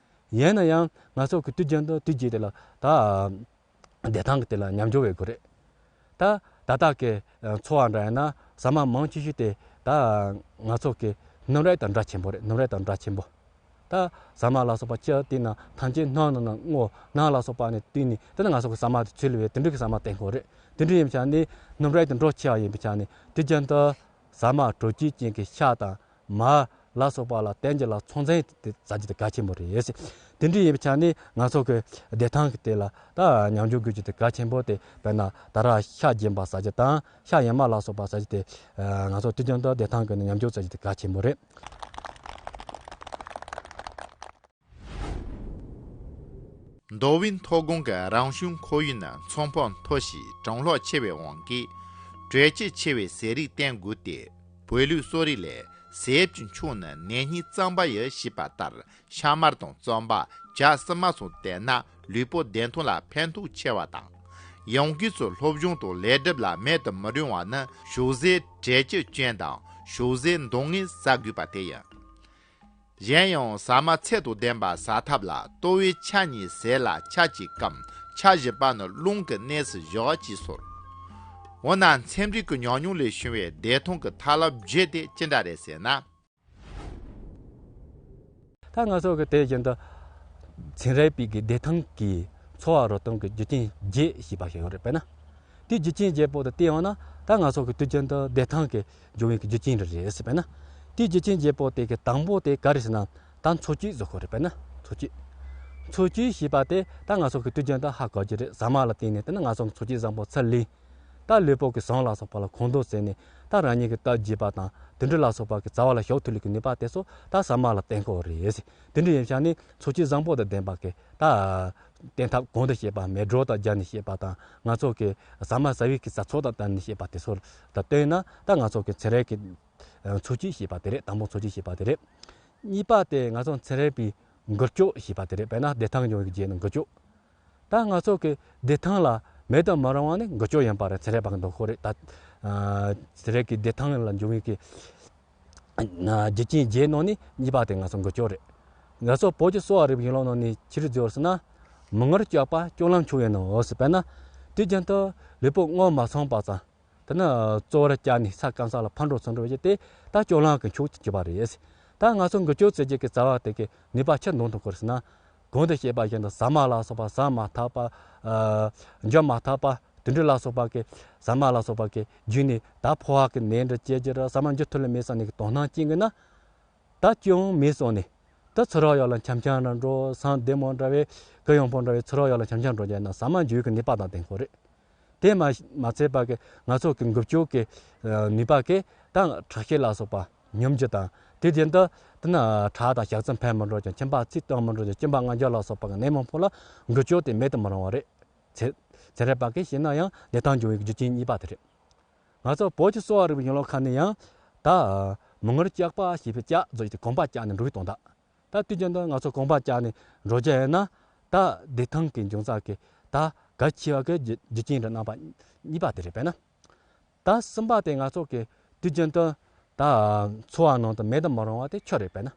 ཡིན་ན་ཡང་ང་ཚོ་གི་དུས་རྒྱུན་དུ་དུས་རྒྱུན་དེ་ལ་ད་ཨ་བདེ་ཐང་གི་དེ་ལ་མཉམ་འཇོག་བྱེད་དགོས་རེད། ད་ད་ལྟ་གི་འཚོ་བ་འདྲ་ཡིན་ན་ཟ་མ་མང་ཆེ་ཤོས་དེ་ད་ང་ཚོ་གི་སྣུམ་རིགས་དང་འདྲ་ཆེན་པོ་རེད། སྣུམ་རིགས་དང་འདྲ་ཆེན་པོ། ད་ཟ་མ་ལ་སོགས་པ་ཅི་བསྟེན་ན་ཐམས་ཅད་སྣུམ་ནང་ན་སྔོ། སྣུམ་ལ་སོགས་པ་ནས་བསྟེན་ནས་དེ་ནི་ང་ཚོ་གི་ཟ་མ་དེ་ཚུལ་བས་དེ་འདྲ་གི་ཟ་མ་བསྟེན་དགོས་རེད། དེ་འདྲ་ཡིན་ཙང་ནི་སྣུམ་རིགས་དེ་འདྲ་ཆེ་བ་ཡིན་པའི་ཆ་ནས་དུས་རྒྱུན་དུ་ཟ་མ་དྲོ་སྐྱིད་ཅན་གྱི་ཤ་དང་མར་ལ་སོགས་པ་ལ་བསྟེན་རྒྱུ་ལ་ཚོད་འཛིན་དེ་ཟ་རྒྱུ་དེ་གལ་ཆེན་པོ་རེད། དེ་འདྲ་ཡིན་པའི་ཆ་ནས་ང་ཚོ་གི་བདེ་ཐང་གི་དེ་ལ་ད་མཉམ་འཇོག་དགོས་རྒྱུ་དེ་གལ་ཆེན་པོ་དེ། དཔེར་ན་ད་ར་ཤ་རྗེན་པ་ཟ་རྒྱུ་དང་ཤ་ཡིན་མ་ལ་སོགས་པ་ཟ་རྒྱུ་དེ་ང་ཚོ་དུས་རྒྱུན་དུ་བདེ་ཐང་གི་ནས་མཉམ་འཇོག་ཟ་རྒྱུ་དེ་གལ་ཆེན་པོ་རེད། མདོ་དབུས་མཐོ་སྒང་གི་རང་བྱུང་ཁོར་ཡུག་ནི་ཚོན་པ་མཐོ་ཞིང་གྲང་ལྷོག་ཆེ་བའི་དབང་གིས། དྲོད་སྐྱེད་ཆེ་བའི་ཟས་རིགས་བསྟེན་དགོས་ཏེ། བོད་ལུགས་གསོ་རིག་ལས་ཟས་ཀྱི་མཆོག་ནི་ནད་སྙིགས་གཙང་མ་ཡིན་ཞེས་པ་ལྟར། ཤ་མར་དང་རྩམ་པ། ཇ་བསིལ་མ་སོགས་བསྟེན་ན་ལུས་པོ་བདེ་ཐང་ལ་ཕན་ཐོགས་ཆེ་བ་དང་། ཡང་སྒོས་སུ་སློབ་སྦྱོང་དང་ལས་སྒྲུབ་ལ་མེད་དུ་མི་རུང་བ་ནི་བཞུགས་ཟས་དྲོད་སྐྱེད་ཅན་དང་བཞུགས་ཟས་འདང་ངེས་ཟ་དགོས་པ་དེ་ཡིན། གཞན་ཡང་ཟ་མ་ཚད་དང་ལྡན་པ་ཟ་ཐབས་ལ། ལྟོ་བའི་ཆ་གཉིས་ཟས་ལ་ཆ་གཅིག་གམ། ཆ་བཞི་པ་ནི་རླུང་གི་གནས་སུ་བཞག་ཅེས་གསུངས། འོ་ན་ཚན་རིག་གི་ཉམས་མྱོང་ལས་བྱུང་བའི་བདེ་ཐང་གི་ཐབས་ལམ་བརྒྱད་དེ་ཅི་འདྲ་རེད་ཟེར་ན། ད་ང་ཚོ་གི་དེ་བཞིན་དུ་ཚན་རིག་པའི་གི་བདེ་ཐང་གི་འཚོ་བ་རོལ་སྟངས་ཀྱི་རྒྱུ་རྐྱེན་བརྒྱད་ཞེས་པ་ཞིག་ཡོད་རེད། དཔེར་ན་དེའི་རྒྱུ་རྐྱེན་བརྒྱད་པོ་དེ་བལྟས་ཡོང་ན། ད་ང་ཚོ་གི་དུས་རྒྱུན་དུ་བདེ་ཐང་གི་འབྱུང་བའི་གི་རྒྱུ་རྐྱེན་རེ་རེད་ཟེར། དཔེར་ན་དེའི་རྒྱུ་རྐྱེན་བརྒྱད་པོ་དེ་གི་དང་པོ་དེ་ག་རེ་ཟེར་ན། ད་འཚོ་བཅུད་བཟོ་དགོས་རེད། དཔེར་ན་འཚོ་བཅུད། འཚོ་བཅུད་ཞེས་པ་དེ་ད་ང་ཚོ་གི་དུས་རྒྱུན་དུ་ཧ་གོ་རྒྱུ་རེད། ཟ་མ་ལ་བརྟེན་ནས་དེ་ནི་ང་ཚོ་གི་འཚོ་བཅུད་བཟང་པོ་ཚུར་ལེན། ད་ལུས་པོ་གི་ཟངས་ལ་སོགས་པ་ལ་གོ་འདོད་བྱས་ནས། ད་རང་ཉིད་ཀྱི་སྟབས་བདེ་བ་དང་དེ་འདྲ་ལ་སོགས་པ་གི་རྩ་བ་ལ་ཞོག་ཐུབ་ལུགས་ཀྱི་ནུས་པ་དེ་ཚོ་ད་ཟ་མ་ལ་བརྟེན་དགོས་རེད། དེ་འདྲ་ཡིན་ཙང་ནི་འཚོ་བཅུད་བཟང་པོ་དང་ལྡན་པ་གི་ད་བསྟེན་ཐབས། གོང་དུ་བཤད་པ་མེ་སྒྲོན་དང་སྦྱར་ནས་བཤད་པ་དང་། ང་ཚོ་གི་ཟ་མ་ཟ་བའི་གི་ཟ་ཚོགས་དང་བསྟུན་ནས་བཤད་པ་དེ་ཚོ་དང་བསྟུན་ན། ད་ང་ཚོ་གི་ཚན་རིག་གི་འཚོ་བཅུད་ཞེས་པ་དེ་རེད། དང་པོ་འཚོ་བཅུད་ཞེས་པ་དེ་རེད། གཉིས་པ་དེ་ང་ཚོ་ཚན་རིག་པའི་འགུལ་སྐྱོད་ཞེས་པ་དེ་རེད། དཔེར་ན་བདེ་ཐང་ཡོང་བའི་རྗེས་ནི་འགུལ་སྐྱོད། ད་ང་ཚོ་གི་བདེ་ཐང་ལ་མེད་དུ་མི་རུང་བ་ནི་འགུལ་སྐྱོད་ཡིན་པ་རེད། ཚན་རིག་པ་གི་འདོད་ཁོ་རེད། ད་ཨ་ཚན་རིག་གི་བདེ་ཐང་ལ་འབྱུང་བའི་གི་ཨ་རྒྱུ་རྐྱེན་བརྒྱད་ནང་ནས་གཉིས་པ་དེ་ང་ཚོ་འགུལ་སྐྱོད་རེད། ང་ཚོ་བོད་ཀྱི་གསོ་བ་རིག་པའི་གཞུང་ལུགས་ནང་ནས་ཆི་རེད་ཟེར་ན། མིག་སྔར་སྐྱོགས་པ་སྐྱོགས་ལམ་མཆོག་ཡིན་ནོ་ཟེར། དཔེར་ན་དུས་རྒྱུན་དུ་ལུས་པོ་སྔོ་མ་སོང་བ་ཙམ། དེ་ནི་གཙོ་བོར་བཅར་ནས་ས་སྐམ་ས་ལ་ཕར་འགྲོ་ཚུར་འགྲོ་བྱས་ཏེ། ད་སྐྱོགས་ལམ་གྱི་མཆོག་ཏུ་གྱུར་པ་རེད། ད་ང་ཚོ་འགུལ་སྐྱོད་ཟེར་རྒྱུ་གི་རྩ་བ་དེ་གི་ནུས་པ་ཆི་འདོན་ཐུབ་ཀྱི་རེད་ཟེར་ན། གོང་དུ་བཤད་པ་བཞིན་དུ་ཟ་མ་ལ་སོགས་པ་ཟ་མ་ཐག་པ། ཨ་འཇུ་མ་ཐག་པ། དེ་འདྲ་ལ་སོགས་པ་གི་ཟ་མ་ལ་སོགས་པ་གི་བརྒྱུད་ནས་ད་ཕོ་བ་གི་ནད་འདྲ་སྐྱེ་རྒྱུ་ར། ཟ་མ་འཇུ་ཐུབ་ལེ་མེད་ས་ནས་གི་དོ་སྣང་སྐྱེ་གི་ན། ད་ཅུང་མེད་སོང་ནས། ད་ཚུར་རོགས་ཡོག་ལ་འཆམ་འཆམ་ར་འགྲོ། སང་བདེ་མོ་འདྲ་བའི་གུ་ཡངས་པོ་འདྲ་བའི་ཚུར་རོགས་ཡོག་ལ་འཆམ་འཆམ་འགྲོ་རྒྱུ་ན་ཟ་མ་འཇུ་གི་ནུས་པ་དང་ལྡན་ཁོ་རེད། དེ་མ་མ་ཚད་པ་གི་ང་ཚོ་གི་འགུལ་སྐྱོད་ཀྱི་ནུས་པ་གི་ད་ཁྲག་ཤེད་ལ་སོགས་པ་སྙོམས་རྒྱུ་དང་། དེ་བཞིན་དུ་དེ་ན་ཁྲག་དང་ཞག་རྩི་འཕེལ་མི་འགྲོ་ཅིང་། མཆིན་པ་ཚིལ་གཏོང་མི་འགྲོ་ཅིང་། གཅིན་པ་ལྔ་འགྱུར་ལ་སོགས་པ་གི་ནད་མང་པོ་ལ་འགུལ་སྐྱོད་དེ་མེད་དུ་མི་རུང་བ་རེད། ཚན་ཚན་རིག་པ་གིས་བཤད་ན་ཡང་བདེ་ཐང་འབྱུང་བའི་རྒྱུ་རྐྱེན་གཉིས་པ་དེ་རེད། ང་ཚོ་བོད་ཀྱི་གསོ་བ་རིག་པའི་གཞུང་ལུགས་ཁག་ནས་ཡང་ད་མིག་སྔར་སྐྱོགས་པ་ཞེས་པའི་སྐྱོགས་བཟོ་ཡི་གོམ་པ་བཀྱགས་ནས་འགྲོ་བའི་དོན་དག་ད་དུས་རྒྱུན་དུ་ང་ཚོ་གོམ་པ་བཀྱགས་ནས་འགྲོ་རྒྱུ་ཡིན་ན། ད་བདེ་ཐང་གི་འབྱུང་རྩ་གི་ད་གལ་ཆེ་བ་གི་རྒྱུ་རྒྱུ་རྐྱེན་རེད། རྣམ་པ་གཉིས་པ་དེ་རེད། དཔེར་ན། ད་གསུམ་པ་དེ་ང་ཚོ་གི་དུས་རྒྱུན་དུ་ད་འཚོ་བ་ནང་དུ་མེད་དུ་མི་རུང་བ་དེ་ཆུ་རེད། དཔེར་ན་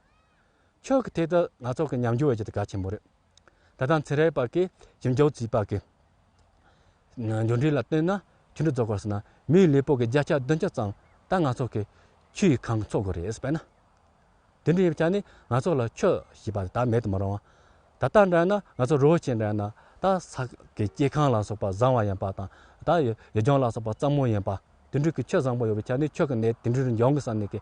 ཆུ་གི་ཐད་དུ་ང་ཚོ་གི་མཉམ་འཇོག་བྱེད་རྒྱུ་དེ་གལ་ཆེན་པོ་རེད། ད་ལྟ་ཚན་རིག་པ་གིས་ཞིབ་འཇུག་བྱས་པ་གི་འགྱུར་འགྲོས་ལ་བལྟས་ན་ཆུ་འབྲུ་རྫོགས་སྐོར་ཟེར་ན། མིའི་ལུས་པོ་གི་བརྒྱ་ཆ་བདུན་ཅུ་ཙམ་ད་ང་ཚོ་གི་ཆུ་ཡི་ཁམས་འཚོ་དགོས་རེད། དཔེར་ན། དེ་འདྲ་ཡིན་པ་ཆ་ནས་ང་ཚོ་ལ་ཆུ་ཞེས་པ་དེ་ད་མེད་དུ་མི་རུང་བ། ད་ལྟ་འདྲ་ན་ང་ཚོ་རི་བོ་ཆེ་འདྲ་ན་ ད་ས་གི་སྐྱེ་ཁམས་ལ་སོགས་པ་བཟང་བ་ཡིན་པ་དང་། ད་ཡུལ་ལྗོངས་ལ་སོགས་པ་གཙང་མོ་ཡིན་པ། དེ་འདྲའི་གི་ཆུ་བཟང་པོ་ཡོད་པའི་ཆ་ནས་ཆུ་གི་ནད་དེ་འདྲའི་འབྱུང་གི་བསམ་ནས་གི།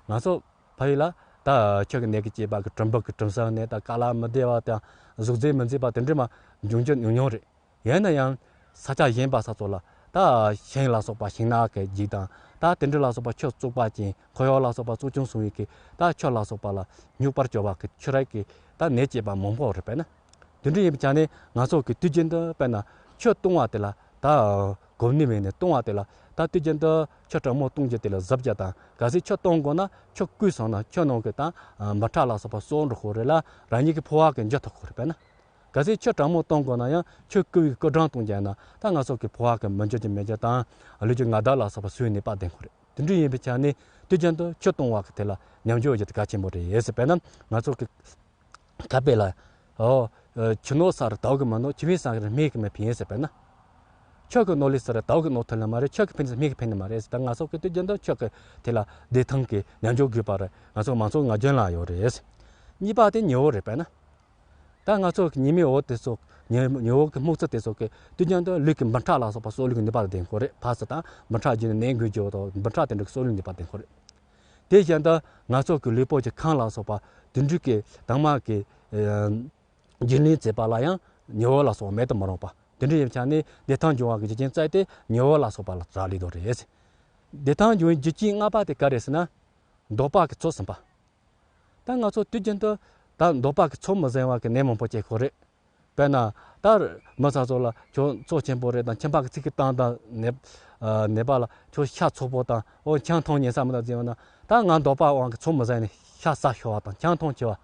ང་ཚོ་ཕ་ཡུལ་ལ་ད་ཆུ་གི་ནད་ཀྱིས་བསྐྱེད་པ་གི་གྲུམ་བུ་གི་གྲུམ་ཟག་ནད་དང་། ཁ་ལག་མི་བདེ་བ་དང་། གཟུགས་མཛེས་མི་མཛེས་པ་དེ་འདྲ་མ་འབྱུང་རྒྱུ་ཉུང་ཉུང་རེད། ཡིན་ན་ཡང་ས་ཆ་གཞན་པ་ས་ཚོ་ལ་ད་ཤིང་ལ་སོགས་པ་ཤིང་ནགས་ཀྱི་རྒྱུད་དང་། ད་དེ་འདྲ་ལ་སོགས་པ་ཆུ་བཙོག་པ་ཅན། ཁོར་ཡུག་ལ་སོགས་པ་བཙོག་ཆུང་སོང་བའི་གི་ད་ཆུ་ལ་སོགས་པ་ལ་སྨྱུག་པར་གྱུར་པ་གི་ཆུ་རགས་ཀྱིས་ད་ནད་བསྐྱེད་པ་མང་པོ་རེད། དཔེར་ན་དེ་འདྲ་ཡིན་པའི་ཆ་ནས་ང་ཚོ་གི་དུས་རྒྱུན་དུ་དཔེར་ན་ཆུ་བཏུང་བ་དེ་ལ་ད་གོ་ནི་མེད་ནས་བཏུང་བ་དེ་ལ། ད་དུས་རྒྱུན་དུ་ཆུ་གྲང་མོ་བཏུང་རྒྱུ་དེ་ལ་གཟབ་རྒྱུ་དང་། གལ་སྲིད་ཆུ་བཏུང་དགོས་ན་ཆུ་བསྐོལ་སོང་ན་ཆུ་ནང་གི་ད་འབུམ་ཕྲག་ལ་སོགས་པ་གསོག་འགྲོ་དགོས་རེད་ལ། རང་ཉིད་ཀྱི་ཕོ་བ་གི་འཇུ་ཐུབ་དགོས་རེད། དཔེར་ན། གལ་སྲིད་ཆུ་གྲང་མོ་བཏུང་དགོས་ན་ཡང་ཆུ་བསྐོལ་བའི་བསྐོལ་གྲང་བཏུང་རྒྱུ་ན་ད་ང་ཚོ་གི་ཕོ་བ་གི་མི་འཇུ་རྒྱུ་མེད་རྒྱུ་དང་། ལུས་ཀྱི་མངའ་བདག་ལ་སོགས་པ་གསོས་ནས་པ་ལྡན་དགོས་རེད། དེ་འདྲ་ཡིན་པའི་ཆ་ནས་དུས་རྒྱུན་དུ་ཆུ་བཏུང་བ་གི་དེ་ལ་ཉམས་འགྱུར་ཡོད་རྒྱུ་དེ་གལ་ཆེན་པོ་རེད་ཟེར། དཔེར་ན་ང་ཚོ་གི་ཁ་དཔེ་ལ། ཨོ། ཆུ་ནོར་ས་རུ་དྭགས་ཀྱིས་མི་ནོར། ཆུ་མིག་སང་གི་རུ་སྨན་གྱིས་མི་ཕན་ཟེར། དཔེར་ན། ཆུ་གི་ནོར་ལས་ས་རུ་དྭགས་ཀྱིས་ནོར་ཐུབ་ནི་མ་རེད། ཆུ་གིས་ཕན་ས་སྨན་གྱིས་ཕན་ནི་མ་རེད་ཟེར། ད་ང་ཚོ་གི་དུས་རྒྱུན་དུ་ཆུ་གི་དེ་ལ་བདེ་ཐང་གི་ཉམས་འགྱུར་དགོས་པ་རེད། ང་ཚོ་མང་ཚོགས་ང་རྒྱལ་ལ་ཡོད་རེད། གཉིས་པ་དེ་ཉི་འོད་རེད། དཔེར་ན། ད་ང་ཚོ་གི་ཉི་མའི་འོད་དེ་ཚོ། ཉི་ཉི་འོད་ཀྱི་སྨུག་རྩི་དེ་ཚོ་གི་དུས་རྒྱུན་དུ་ལུས་ཀྱི་འབུམ་ཕྲག་ལ་སོགས་པ་གསོ་ལུས་ཀྱི་ནུས་པ་ལ་ལྡན་དགོས་རེད། ཕ་སི་དང་འབུམ་ཕྲག་རྒྱུ་ནི་ནད་འགོས་རྒྱུ་དང་། འབུམ་ཕྲག་དེ་འདྲ་གི་གསོ་ལུས་ནུས་པ་ལྡན་དགོས་རེད། དེ་བཞིན་དུ་ང་ཚོ་གི་ལུས་པོ་གི་ཁམས་ལ་སོགས་པ་དེ་འདྲ་གི་དྭངས་མ་གི་རྒྱུན་ལེན་བྱེད་པ་ལ་ཡང་ཉི་འོད་ལ་སོགས་པ་མེད་དུ་མི་རུང་བ། དེ་འདྲ་ཡིན་ཆ་ནས་བདེ་ཐང་འབྱུང་བ་གི་རྒྱུ་རྐྱེན་རྩ་དེ་ཉི་འོད་ལ་སོགས་པ་ལ་རག་ལས་དོ་རེད། བདེ་ཐང་འབྱུང་བའི་རྒྱུ་རྐྱེན་ལྔ་པ་དེ་ག་རེ་ཟེར་ན། འདོད་པ་གི་ཚོགས་ཟིན་པ། ད་ང་ཚོ་དུས་རྒྱུན་དུ་ད་འདོད་པ་གི་ཚོགས་མི་ཟིན་བ་གི་ནད་མང་པོ་སྐྱེ་གི་རེད། དཔེར་ན། ད་མི་ཚ་ཚོ་ལ་ཁྱོད་ཚོགས་ཆེན་པོ་རེད་དང་། ཁྱིམ་པ་གི་ཚིག་གི་བཏང་དང་ནད་ནད་པ་ལ་ཁྱོད་ཤ་ཚ་པོ་དང་། ཨོ། ཆང་འཐུང་ཉན་ས་མི་འདུག་ཟེར་བ་ན། ད་ང་འདོད་པ་དབང་གིས་ཚོགས་མི་ཟིན་ནས་ཤ་ཟ་ཤོར་བ་དང་། ཆང་འཐུང་ཆེ་བ།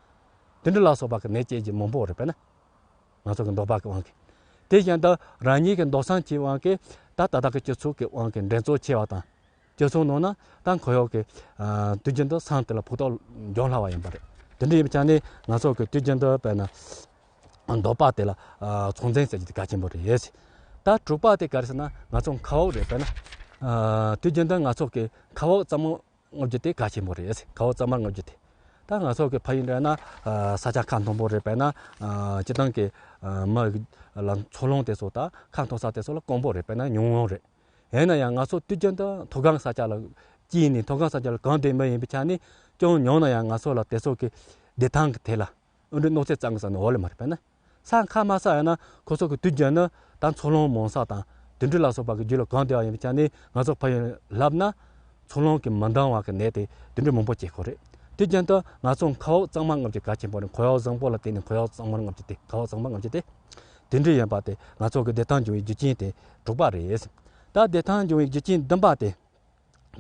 དེ་འདྲ་ལ་སོགས་པ་གི་ནད་སྐྱེ་རྒྱུ་མང་པོ་རེད། དཔེར་ན། ང་ཚོ་གི་འདོད་པ་གི་དབང་གིས། དེ་བཞིན་དུ་རང་ཉིད་ཀྱི་འདོད་སེམས་ཀྱི་དབང་གིས། ད་ད་ལྟ་གི་སྤྱི་ཚོགས་ཀྱི་དབང་གིས་འགྲན་རྩོད་ཆེ་བ་དང་། སྤྱི་ཚོགས་ནང་ན་ད་ཁོར་ཡུག་གི་ཨ་དུས་རྒྱུན་དུ་སེམས་དེ་ལ་ཕོག་ཐུག་འབྱུང་སླ་བ་ཡིན་པ་རེད། དེ་འདྲ་ཡིན་པའི་ཆ་ནས་ང་ཚོ་གི་དུས་རྒྱུན་དུ་དཔེར་ན་འདོད་པ་དེ་ལ་ཨ་ཚོད་འཛིན་བྱེད་རྒྱུ་དེ་གལ་ཆེན་པོ་རེད། ད་དྲུག་པ་དེ་ག་རེ་ཟེར་ན། ང་ཚོ་མཁའ་དབུགས་རེད། དཔེར་ན་ཨ་དུས་རྒྱུན་དུ་ང་ཚོ་གི་མཁའ་དབུགས་གཙང་མ་རྔུབ་རྒྱུ་དེ་གལ་ཆེན་པོ་རེད། མཁའ་དབུགས་གཙང་མ་རྔུབ་རྒྱུ་དེ། ད་ང་ཚོ་གི་ཕ་ཡུལ་འདྲ་ན་ཨ་ས་ཆ་ཁ་མཐོན་པོ་རེད། དཔེར་ན་ཨ་སྤྱིར་བཏང་གི་ཨ་མི་ལ་མཚོ་ལྷུང་དེ་ཚོ་དང་ཁ་མཐོ་ས་དེ་ཚོ་ལ་དཀོན་པོ་རེད། དཔེར་ན་ཉུང་ཉུང་རེད། ཡིན་ན་ཡང་ང་ཚོ་དུས་རྒྱུན་དུ་མཐོ་སྒང་ས་ཆ་ལ་སྐྱེས་ནས། མཐོ་སྒང་ས་ཆ་ལ་གོམས་བསྡད་མི་ཡིན་པའི་ཆ་ནས། ཅུང་ཉུང་ན་ཡང་ང་ཚོ་ལ་དེ་ཚོ་གི་བདེ་ཐང་གི་ཐད་ལ་འུ་འདྲའི་གནོད་འཚེ་བཏང་གི་ས་ནི་འོ་ལེ་མ་རེད། དཔེར་ན་ས་ཁ་དམའ་ས་ཡིན་ན་ཁོ་ཚོ་གི་དུས་རྒྱུན་ནི་ད་མཚོ་ལྷུང་མང་ས་དང་དེ་འདྲ་ལ་སོགས་པ་གི་རྒྱུད་ལ་གོམས་བསྡད་པ་ཡིན་པའི་ཆ་ནས། ང་ཚོ་ཕ་ཡུལ་ལབ་ན་མཚོ་ལྷུང་གི་མི་འདང་བ་གི་ནད་དེ་དེ་འདྲ་མང་པོ་སྐྱེ་གི་རེད། དུས་རྒྱུན་དུ་ང་ཚོ་མཁའ་དབུགས་གཙང་མ་རྔུབ་རྒྱུ་གལ་ཆེན་པོ་རེད། ཁོར་ཡུག་བཟང་པོ་ལ་བརྟེན་ནས་ཁོར་ཡུག་གཙང་མ་རྔུབ་རྒྱུ་དེ། མཁའ་དབུགས་གཙང་མ་རྔུབ་རྒྱུ་དེ། དེ་འདྲ་ཡིན་པ་དེ་ང་ཚོ་གི་བདེ་ཐང་འབྱུང་བའི་རྒྱུ་རྐྱེན་དེ་དྲུག་པ་རེད། ད་བདེ་ཐང་འབྱུང་བའི་རྒྱུ་རྐྱེན་བདུན་པ་དེ།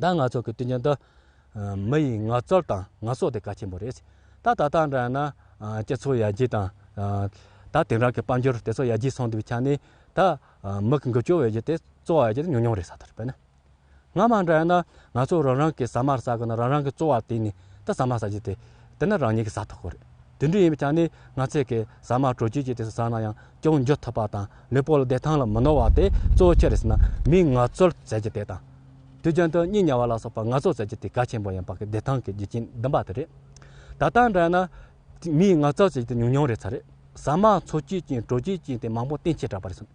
ད་ང་ཚོ་གི་དུས་རྒྱུན་དུ་ཨ་མི་ཡི་ངལ་རྩོལ་དང་ངལ་གསོ་དེ་གལ་ཆེན་པོ་རེད། ད་ད་ལྟ་འདྲ་ན་ཨ་སྤྱི་ཚོགས་ཡར་རྒྱས་དང་། ཨ་ད་དེང་རབས་ཀྱི་དཔལ་འབྱོར་དེ་ཚོ་ཡར་རྒྱས་སོང་དུས་ཆ་ནས། ད་ཨ་མི་གི་འགུལ་སྐྱོད་ཡོད་རྒྱུ་དེ། རྩོལ་བ་ཡོད་རྒྱུ་དེ་ཉུང་ཉུང་རེད་ཟེར་ད་རེད། དཔེར་ན། སྔ་མ་འདྲ་ཡིན་ན་ང་ཚོ་རང་རང་གི་ཟ་མ་ཟ་དགོས་ན་རང་རང་གི་རྩོལ་བ་བརྟེན་ནས་ད་ཟ་མ་ཟ་རྒྱུ་དེ། དེ་ནི་རང་ཉིད་ཀྱིས་ཟ་ཐུབ་ཀྱི་རེད། དེ་འདྲ་ཡིན་པའི་ཆ་ནས་ང་ཚོས་ཀྱི་ཟ་མ་དྲོ་སྐྱིད་ཅིག་དེ་ཟ་ན་ཡང་ཅུང་འཇུ་ཐུབ་པ་དང་། ལུས་པོ་ལ་བདེ་ཐང་ལ་མི་གནོད་པ་དེ་གཙོ་བོ་ཆི་རེད་ཟེར་ན། མིའི་ངལ་རྩོལ་ཟེར་རྒྱུ་དེ་དང་། དུས་རྒྱུན་དུ་གཉིད་ཉལ་བ་ལ་སོགས་པ་ངལ་རྩོལ་ཟེར་རྒྱུ་དེ་གལ་ཆེན་པོ་ཡིན་པ་གི་བདེ་ཐང་གི་རྒྱུ་རྐྱེན་བདུན་པ་དེ་རེད། ད་ལྟ་འདྲ་ན་མིའི་ངལ་རྩོལ་ཟེར་རྒྱུ་དེ་ཉུང་ཉུང་རེད་ཚར་རེད། ཟ་མ་འཚོ་སྐྱིད་ཅན་དྲོ་སྐྱིད་ཅན་དེ་མང་པོ་བསྟེན་ཆེ་དྲགས་པ་རེད་ཟེར།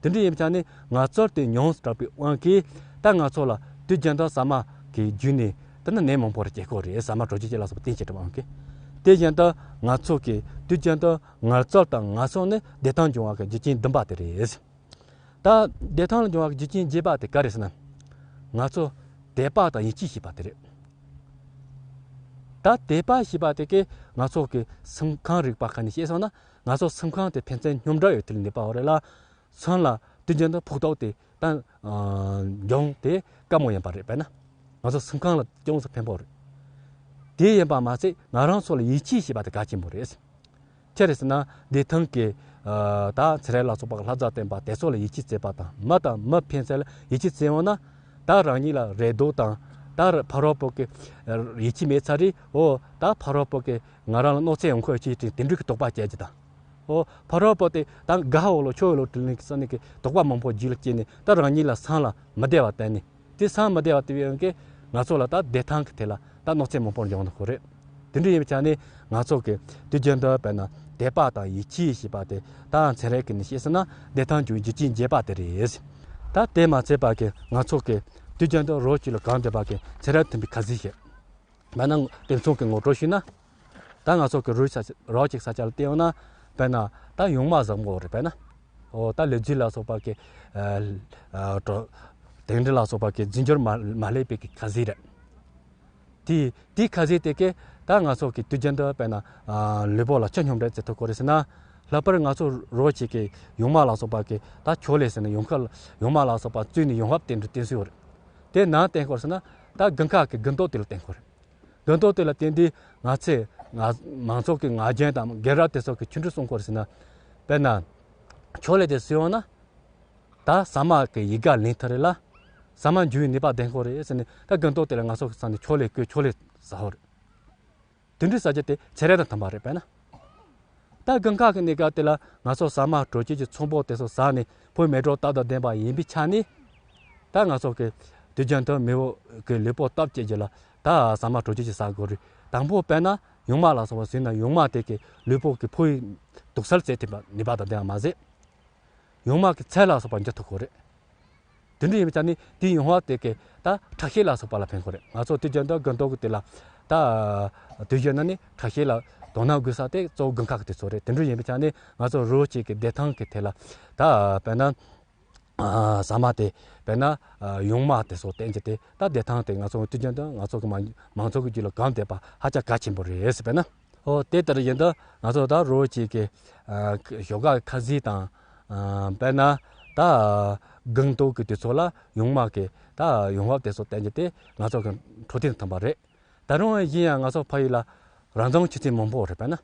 དེ་འདྲ་ཡིན་པའི་ཆ་ནས་ངལ་རྩོལ་དེ་ཉུང་དྲགས་པའི་དབང་གིས། ད་ང་ཚོ་ལ་དུས་རྒྱུན་དུ་ཟ་མ་གི་བརྒྱུད་ནས་དེ་ནི་ནད་མང་པོ་རེ་སྐྱེ་གི་རེད། ཟ་མ་དྲོ་སྐྱིད་ཅན་ལ་སོགས་པ་བསྟེན་ཆེ་དྲགས་པའི་དབང་གིས། དེ་བཞིན་དུ་ང་ཚོ་གི་དུས་རྒྱུན་དུ་ངལ་རྩོལ་དང་ངལ་གསོ་ནི་བདེ་ཐང་འབྱུང་བ་གི་རྒྱུ་རྐྱེན་བདུན་པ་དེ་རེད། ད་བདེ་ཐང་ལ་འབྱུང་བ་གི་རྒྱུ་རྐྱེན་བརྒྱད་པ་དེ་ག་རེ་ཟེར་ན། ང་ཚོ་དད་པ་དང་ཡིད་ཆེས་བྱེད་པ་དེ་རེད། ད་དད་པ་ཞེས་པ་དེ་གིས་ང་ཚོ་གི་སེམས་ཁམས་རིག་པ་ཁ་ནས་བཤད་སོང་ན། ང་ཚོ་སེམས་ཁམས་དེ་ཕན་ཚུན་མཉམ་འདྲེས་ཡོད་དུས་ལ་གནས་པ་འོ་རེད་ལ། སེམས་ལ་དུས་རྒྱུན་དུ་ཕོག་ཐུག་དེ་ད་འབྱུང་དེ་དཀའ་མོ་ཡིན་པ་རེད། དཔེར་ན་ང་ཚོ་སེམས་ཁམས་ལ་ཅུང་ཟད་ཕན་པོ་རེད། དེ་ཡིན་པ་མ་ཟད་ང་རང་ཚོ་ལ་ཡིད་ཆེས་བྱེད་པ་དེ་གལ་ཆེན་པོ་རེད། ཅི་རེད་ཟེར་ན། བདེ་ཐང་གི་ཨ་ད་ཚན་རིག་ལ་སོགས་པ་ལྷ་བཟང་བསྟེན་པ་དེ་ཚོ་ལ་ཡིད་ཆེས་བྱེད་པ་དང་། མི་དང་མི་ཕན་ཚུན་ལ་ཡིད་ཆེས་བྱེད་འོང་ན། ད་རང་ཉིད་ལ་རེ་དོགས་དང་། ད་ཕ་རོལ་པོ་གི་ཡིད་ཆེས་མེད་ཚར་རེད། འོ་ད་ཕ་རོལ་པོ་གི་ང་རང་ལ་གནོད་འཚེ་ཡོང་ཁུལ་བྱེད་ཅིང་། དེ་འདྲའི་གི་དོགས་པ་སྐྱེ་རྒྱུ་དང་། འོ་ཕ་རོལ་པོ་དེ་ད་དགའ་འོ་ལོ་ཆོས་འོ་ལོ་དྲིན་ལན་གི་ས་ནས་གི་དོགས་པ་མང་པོ་རྒྱུད་ལ་སྐྱེས་ནས། ད་རང་ཉིད་ལ་སེམས་ལ་མི་བདེ་བ་བསྟན་ནས། དེ་སེམས་མི་བདེ་བ་དེ་བས་ཀྱི་ང་ཚོ་ལ་ད་བདེ་ཐང་གི་ཐད་ལ་ད་གནོད་འཚེ་མང་པོ་འབྱུང་འདུག་གོ་རེད། དེ་འདྲ་ཡིན་པའི་ཆ་ནས་ང་ཚོ་གི་དུས་རྒྱུན་དུ་དཔེར་ན་ དད་པ་དང་ཡིད་ཆེས་ཞེས་པ་དེ་ད་ཚན་རིག་གི་ནི་བཤད་ཟེར་ན་བདེ་ཐང་གི་རྒྱུ་རྐྱེན་རྒྱས་པ་དེ་རེད། ད་དེ་མ་ཚད་པ་གི་ང་ཚོ་གི་དུས་རྒྱུན་དུ་རོགས་ཀྱི་ལ་གང་བསྡད་པ་གི་ཚན་རིག་མཐུན་པའི་ཁ་ཟས་ཤིག་མ་ནང་དེ་མཚུངས་ཀྱི་ངོ་སྤྲོད་ཞུས་ན། ད་ང་ཚོ་གི་རོགས་ས་རོགས་ཀྱི་ས་ཆ་ལ་བལྟས་ཡོང་ན། དཔེར་ན་ད་ཡོང་མ་བཟང་པོ་རེད། དཔེར་ན་ཨོ་ད་ལུས་རྩལ་ལ་སོགས་པ་གི་ཨ་ཨ་དེ་འདྲ་ལ་སོགས་པ་གི་རྫས་འགྱུར་མ་མ་སླེབས་པའི་གི་ཁ་ཟས་རེད། དེ་དེ་ཁ་ཟས་དེ་གས་ད་ང་ཚོ་གི་དུས་རྒྱུན་དུ་དཔེར་ན་ཨ་ལུས་པོ་ལ་ཆུ་སྙོམས་སྒྲིག་བྱེད་ཐུབ་ཀྱི་རེད་ཟེར་ན། ལྷག་པར་ང་ཚོ་རོགས་ཀྱི་གི་ཡོང་མ་ལ་སོགས་པ་གི་ད་ཆོ་ལེ་ཟེར་ན་ཡོང་ཁ་ཡོང་མ་ལ་སོགས་པ་བཙོས་ནས་ཡོང་འབབ་དེ་འདྲ་བསྟེན་སྲོལ་ཡོད་རེད། དེ་ནང་བསྟེན་དགོས་ཟེར་ན་ད་དགུན་ཁ་གི་དགུན་ཐོག་དེ་ལ་བསྟེན་དགོས་རེད། དགུན་ཐོག་དེ་ལ་བརྟེན་ཏེ་ང་ཚོས་ང་མང་ཚོགས་ཀྱི་ང་རྒྱལ་དང་རྒན་རབས་དེ་ཚོ་གི་ཆོ་འཕྲུལ་གསུང་སྐོར་ཟེར་ན། དཔེར་ན། ཆོ་ལེ་དེ་སྲིད་འོང་ན། ད་ཟ་མ་གི་ཡི་ག་ལེན་ཐུབ་རེད་ལ། ཟ་མ་འཇུ་བའི་ནུས་པ་ལྡན་ཁོ་རེད་ཟེར་ནས་ད་དགུན་ཐོག་དེ་ལ་ང་ཚོ་གི་ས་ནས་ཆོ་ལེ་བསྐོལ་ཆོ་ལེ་ཟ་ཧོ་རེད། དེ་འདྲའི་ཟ་རྒྱུ་དེ་ཚན་རིག་དང་མཐུན་པ་རེད་པས་ན། ད་དགུན་ཁ་གི་གནས་སྐབས་དེ་ལ་ང་ཚོ་ཟ་མ་དྲོ་སྐྱིད་ཀྱི་ཚོན་པོ་དེ་ཚོ་ཟ་ནས་ཕོ་མེ་དྲོ་སྟབས་དང་ལྡན་པ་ཡིན་པའི་ཆ་ནས། ད་ང་ཚོ་གི་དུས་རྒྱུན་དུ་མེས་པོ་གི་ལུས་པོ་སྟོབས་སྐྱེད་རྒྱུ་ལ་ད་ཟ་མ་དྲོ་སྐྱིད་ཀྱི་ཟ་དགོས་རེད། དང་པོ་དཔེར་ན་ཡོང་མ་ལ་སོགས་པ་ཟོས་ན་ཡོང་མ་དེ་གི་ལུས་པོ་གི་ཕོའི་དུག་སེལ་རྩེ་ཐེབས་ནུས་པ་དང་ལྡན་པ་མ་ཟད། ཡོང་མ་གི་ཚད་ལ་སོགས་པ་འགྱུར་ཐུབ་ཀྱི་རེད། དེ་འདྲ་ཡིན་པའི་ཆ་ནས་དེའི་ཡོང་བ་དེ་གས་ད་ཁྲག་ཤེད་ལ་སོགས་པ་ལ་ཕན་གྱི་རེད། ང་ཚོ་དུས་རྒྱུན་དུ་དགུན་ཐོག་གི་དེ་ལ་ད་དུས་རྒྱུན་ན་ནི་ཁྲག་ཤེད་ལ་དོ་སྣང་དགོས་ས་དེ་གཙོ་བོ་དགུན་ཁ་གི་དུས་ཚོད་རེད། དེ་འདྲ་ཡིན་པའི་ཆ་ནས་ང་ཚོ་རོགས་ཀྱི་གི་བདེ་ཐང་གི་ཐད་ལ་ད་དཔེར་ན་ཟ་མ་དེ་དཔེར་ན་ཡོང་མ་དེ་ཚོ་བསྟེན་རྒྱུ་དེ་ད་བདེ་ཐང་དེ་ང་ཚོ་དུས་རྒྱུན་དུ་ང་ཚོ་གི་མང་མང་ཚོགས་ཀྱི་རྒྱུད་ལ་གང་བསྡད་པ་ཧ་ཅང་གལ་ཆེན་པོ་རེད་ཟེར་བས་ན། ཨོ་དེ་ལྟར་ཡིན་ད་ང་ཚོ་ད་རོགས་ཀྱི་གི་ཞོགས་ཀ་ཁ་ཟས་དང་། དཔེར་ན་ད་དགུན་ཐོག་གི་དུས་ཚོད་ལ་ཡོང་མ་གི་ད་ཡོང་འབབ་དེ་ཚོ་བསྟེན་རྒྱུ་དེ་ང་ཚོ་གི་འཕྲོད་བསྟེན་དང་མཐུན་པ་རེད། ད་རུང་ཡིན་ཡང་ང་ཚོ་ཕ་ཡུལ་ལ་རང་བྱུང་ཆུ་ཚན་མང་པོ་རེད་པས་ན།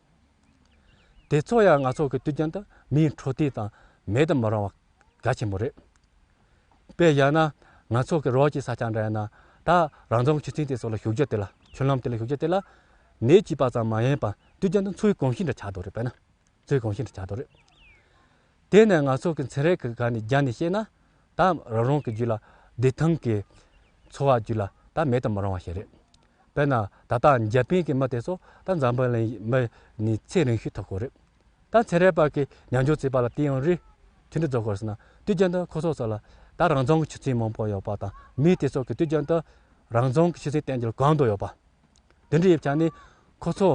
དེ་ཚོ་ཡང་ང་ཚོ་གི་དུས་རྒྱུན་དུ་མིའི་འཕྲོད་བསྟེན་དང་མེད་དུ་མི་རུང་བ་གལ་ཆེན་པོ་རེད། དཔེ་བཞག་ན་ང་ཚོ་གི་རོགས་ཀྱི་ས་ཆ་འདྲ་ཡིན་ན་ད་རང་བྱུང་ཆུ་ཚན་དེ་ཚོ་ལ་ཞུགས་རྒྱུ་དེ་ལ་ཆུ་ལམ་དེ་ལ་ཞུགས་རྒྱུ་དེ་ལ་ནད་ཅིག་པ་ཙམ་མ་ཡིན་པ་དུས་རྒྱུན་དུ་འཚོ་བའི་གོམས་གཤིས་འདྲ་ཆགས་འདུག་རེད་པས་ན། འཚོ་བའི་གོམས་གཤིས་འདྲ་ཆགས་འདུག་རེད། དེ་ནས་ང་ཚོ་གི་ཚན་རིག་གི་སྒང་ནས་རྒྱ་ནས་བཤད་ན་ད་རང་རང་གི་རྒྱུད་ལ་བདེ་ཐང་གི་འཚོ་བ་རྒྱུད་ལ་ད་མེད་དུ་མི་རུང་བ་ཞིག་རེད། དཔེར་ན་ད་ལྟ་འཇར་པན་གྱི་མི་དེ་ཚོ་ད་འཛམ་བུ་གླིང་མི་ནས་ཚེ་རིང་ཤོས་ཐོབ་གོ་རེད། ད་ཚན་རིག་པ་གི་ཉམས་འགྱུར་བྱས་པ་ལ་བལྟས་ཡོང་རེད། དེ་འདྲ་རྫོགས་གོ་ཟེར་ན་དུས་རྒྱུན་དུ་ཁོ་ཚོ་ཚོ་ལ་ད་རང་བྱུང་གི་ཆུ་ཚན་མང་པོ་ཡོད་པ་དང་མི་དེ་ཚོ་གི་དུས་རྒྱུན་དུ་རང་བྱུང་གི་ཆུ་ཚན་བསྟེན་རྒྱུ་གང་དུ་ཡོད་པ། དེ་འདྲ་ཡོད་ཆ་ནས་ཁོ་ཚོ་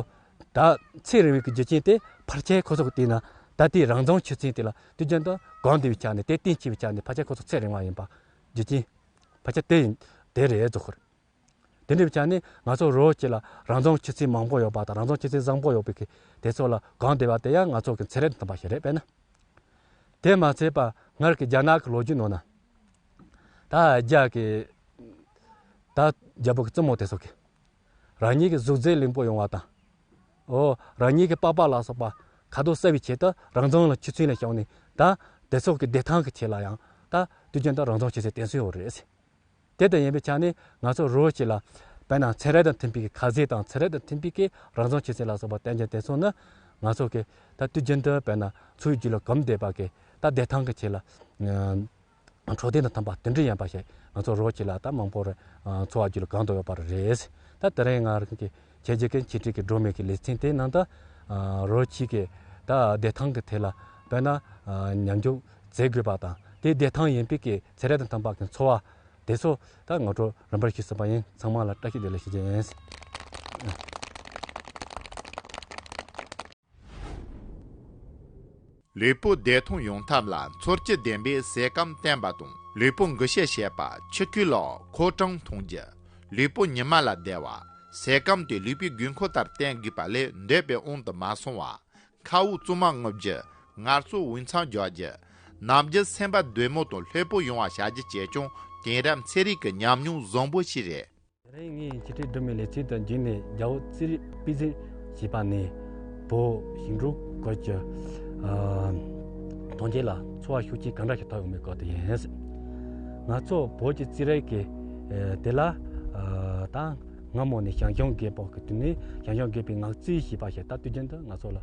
ད་ཚེ་རིང་བའི་གི་རྒྱུ་རྐྱེན་དེ་ཕལ་ཆེར་ཁོ་ཚོ་གི་དེ་ན་ད་ལྟའི་རང་བྱུང་ཆུ་ཚན་དེ་ལ་དུས་རྒྱུན་དུ་གང་དུ་ཡོད་ཆ་ནས་དེ་བསྟེན་ཆེ་བའི་ཆ་ནས་ཕལ་ཆེར་ཁོ་ཚོ་ཚེ་རིང་བ་ཡིན་པ་རྒྱུ་རྐྱེན་ཕལ་ཆེར་དེ་ཡིན་དེ་རེད་རྫོགས་གོ་རེད། དེ་འདྲ་བྱས་ནས་ང་ཚོ་རོགས་ཀྱི་ལ་རང་བྱུང་ཆུ་ཚན་མང་པོ་ཡོད་པ་དང་རང་བྱུང་ཆུ་ཚན་བཟང་པོ་ཡོད་པའི་གི་དེ་ཚོ་ལ་གང་བསྡད་པ་དེ་ཡང་ང་ཚོ་གི་ཚན་རིག་དང་མཐུན་པ་ཞིག་རེད་པས་ན། དེ་མ་ཚད་པ་སྔར་གྱི་རྒྱ་ནག་གི་ལོ་རྒྱུས་ནང་ན་ད་རྒྱ་གི་ད་རྒྱལ་པོ་གི་བཙུན་མོ་དེ་ཚོ་གི་རང་ཉིད་ཀྱི་གཟུགས་མཛེས་ལེགས་པོ་ཡོང་བ་དང་། ཨོ་རང་ཉིད་ཀྱི་པགས་པ་ལ་སོགས་པ་ཁ་དོག་གསལ་བའི་ཆེད་དུ་རང་བྱུང་ལ་ཆུ་ཚན་ལ་བྱུང་ནས་ད་དེ་ཚོ་གི་བདེ་ཐང་གི་ཆེད་ལ་ཡང་ད་དུས་རྒྱུན་དུ་རང་བྱུང་ཆུ་ཚན་བསྟེན་སྲོལ་ཡོད་རེད། དེ་ལྟར་ཡིན་པའི་ཆ་ནས་ང་ཚོ་རོགས་ཀྱི་ལ་དཔེར་ན་ཚན་རིག་དང་མཐུན་པའི་གི་ཁ་ཟས་དང་ཚན་རིག་དང་མཐུན་པའི་གི་རང་བྱུང་ཆུ་ཚན་ལ་སོགས་པ་བསྟེན་རྒྱུ་དེ་ཚོ་ནི་ང་ཚོ་གི་ད་དུས་རྒྱུན་དུ་དཔེར་ན་འཚོ་བའི་རྒྱུད་ལ་གོམས་བསྡད་པ་གི་ད་བདེ་ཐང་གི་ཆེད་ལ་འཕྲོད་བསྟེན་དང་མཐུན་པ་དེ་འདྲ་ཡིན་པ་ཞིག་ང་ཚོ་རོགས་ཀྱི་ལ་ད་མང་པོ་རེ་འཚོ་བ་རྒྱུད་ལ་གང་དུ་ཡོད་པ་རེད། ད་དེ་རིང་ང་རང་གི་ཁྱེད་ཀྱི་གི་འཆད་ཁྲིད་ཀྱི་སྒྲོན་མེ་གི་ལེ་ཚན་དེའི་ནང་དུ་རོགས་ཀྱི་གི་ད་བདེ་ཐང་གི་ཐད་ལ་དཔེར་ན་ཉམས་འགྱུར་མཛད་དགོས་པ་དང་དེ་བདེ་ཐང་ཡིན་པའི་གི་ཚན་རིག་དང་མཐུན་པ་གི་འཚོ་བ་དེ་ཚོ་ད་ངོ་སྤྲོད་རིམ་པར་ཞུས་ཟིན་པ་ཡིན། ཚང་མ་ལ་བཀྲ་ཤིས་བདེ་ལེགས་ཞུ་རྒྱུ་ཡིན། ལུས་པོ་བདེ་ཐང་ཡོང་ཐབས་ལ་འཚོ་བཅུད་ལྡན་པའི་ཟས་སྐོམ་བསྟེན་པ་དང་ལུས་པོ་འགུལ་སྐྱོད་བྱེད་པ། ཆུ་ཁོལ་ལ་ཁོ་གྲང་འཐུང་རྒྱུ། ལུས་པོ་ཉི་མ་ལ་བདེ་བ། ཟས་སྐོམ་དེ་ལུས་པོའི་དགོས་མཁོ་ལྟར་བསྟེན་དགོས་པ་ལས་འདོད་པའི་དབང་དུ་མ་སོང་བ། ཁ་དབུགས་གཙང་མ་རྔུབ་རྒྱུ། ངལ་གསོ་འོས་འཚམ་རྒྱག་རྒྱུ། ནམ་རྒྱུན་སེམས་པ་བདེ་མོ་དང་ལྷོད་པོ་ཡོང་བ་བྱ་རྒྱུ་བཅས་ཀྱང་དེང་རབས་ཚན་རིག་གི་ཉམས་མྱོང་བཟང་པོ་ཞིག་རེད། དེ་རིང་ངས་འཆད་ཁྲིད་སྒྲོན་མེ་ལེ་ཚན་དུ་འཇུག་ནས་རྒྱལ་པོ་ཙི་རི་པི་ཙི་ཞེས་པ་ནས་བོད་ཞིང་འབྲོག་ཁུལ་གྱི་ཐོན་སྐྱེད་ལ་འཚོ་བ་ཤུགས་ཆེན་གང་འདྲ་ཞིག་ཐོབ་ཡོད་མེད་སྐོར་དུ་ཡིན། ང་ཚོ་བོད་ཀྱི་རྩིས་རིག་གི་དེ་ལ་ད་སྔ་མོ་ནས་ཞང་ཞུང་རྒད་པོ་གི་དུས་ནས་ཞང་ཞུང་རྒད་པོའི་ངག་རྩིས་ཞེས་པ་ཞིག་ད་དུས་རྒྱུན་དུ་ང་ཚོ་ལ་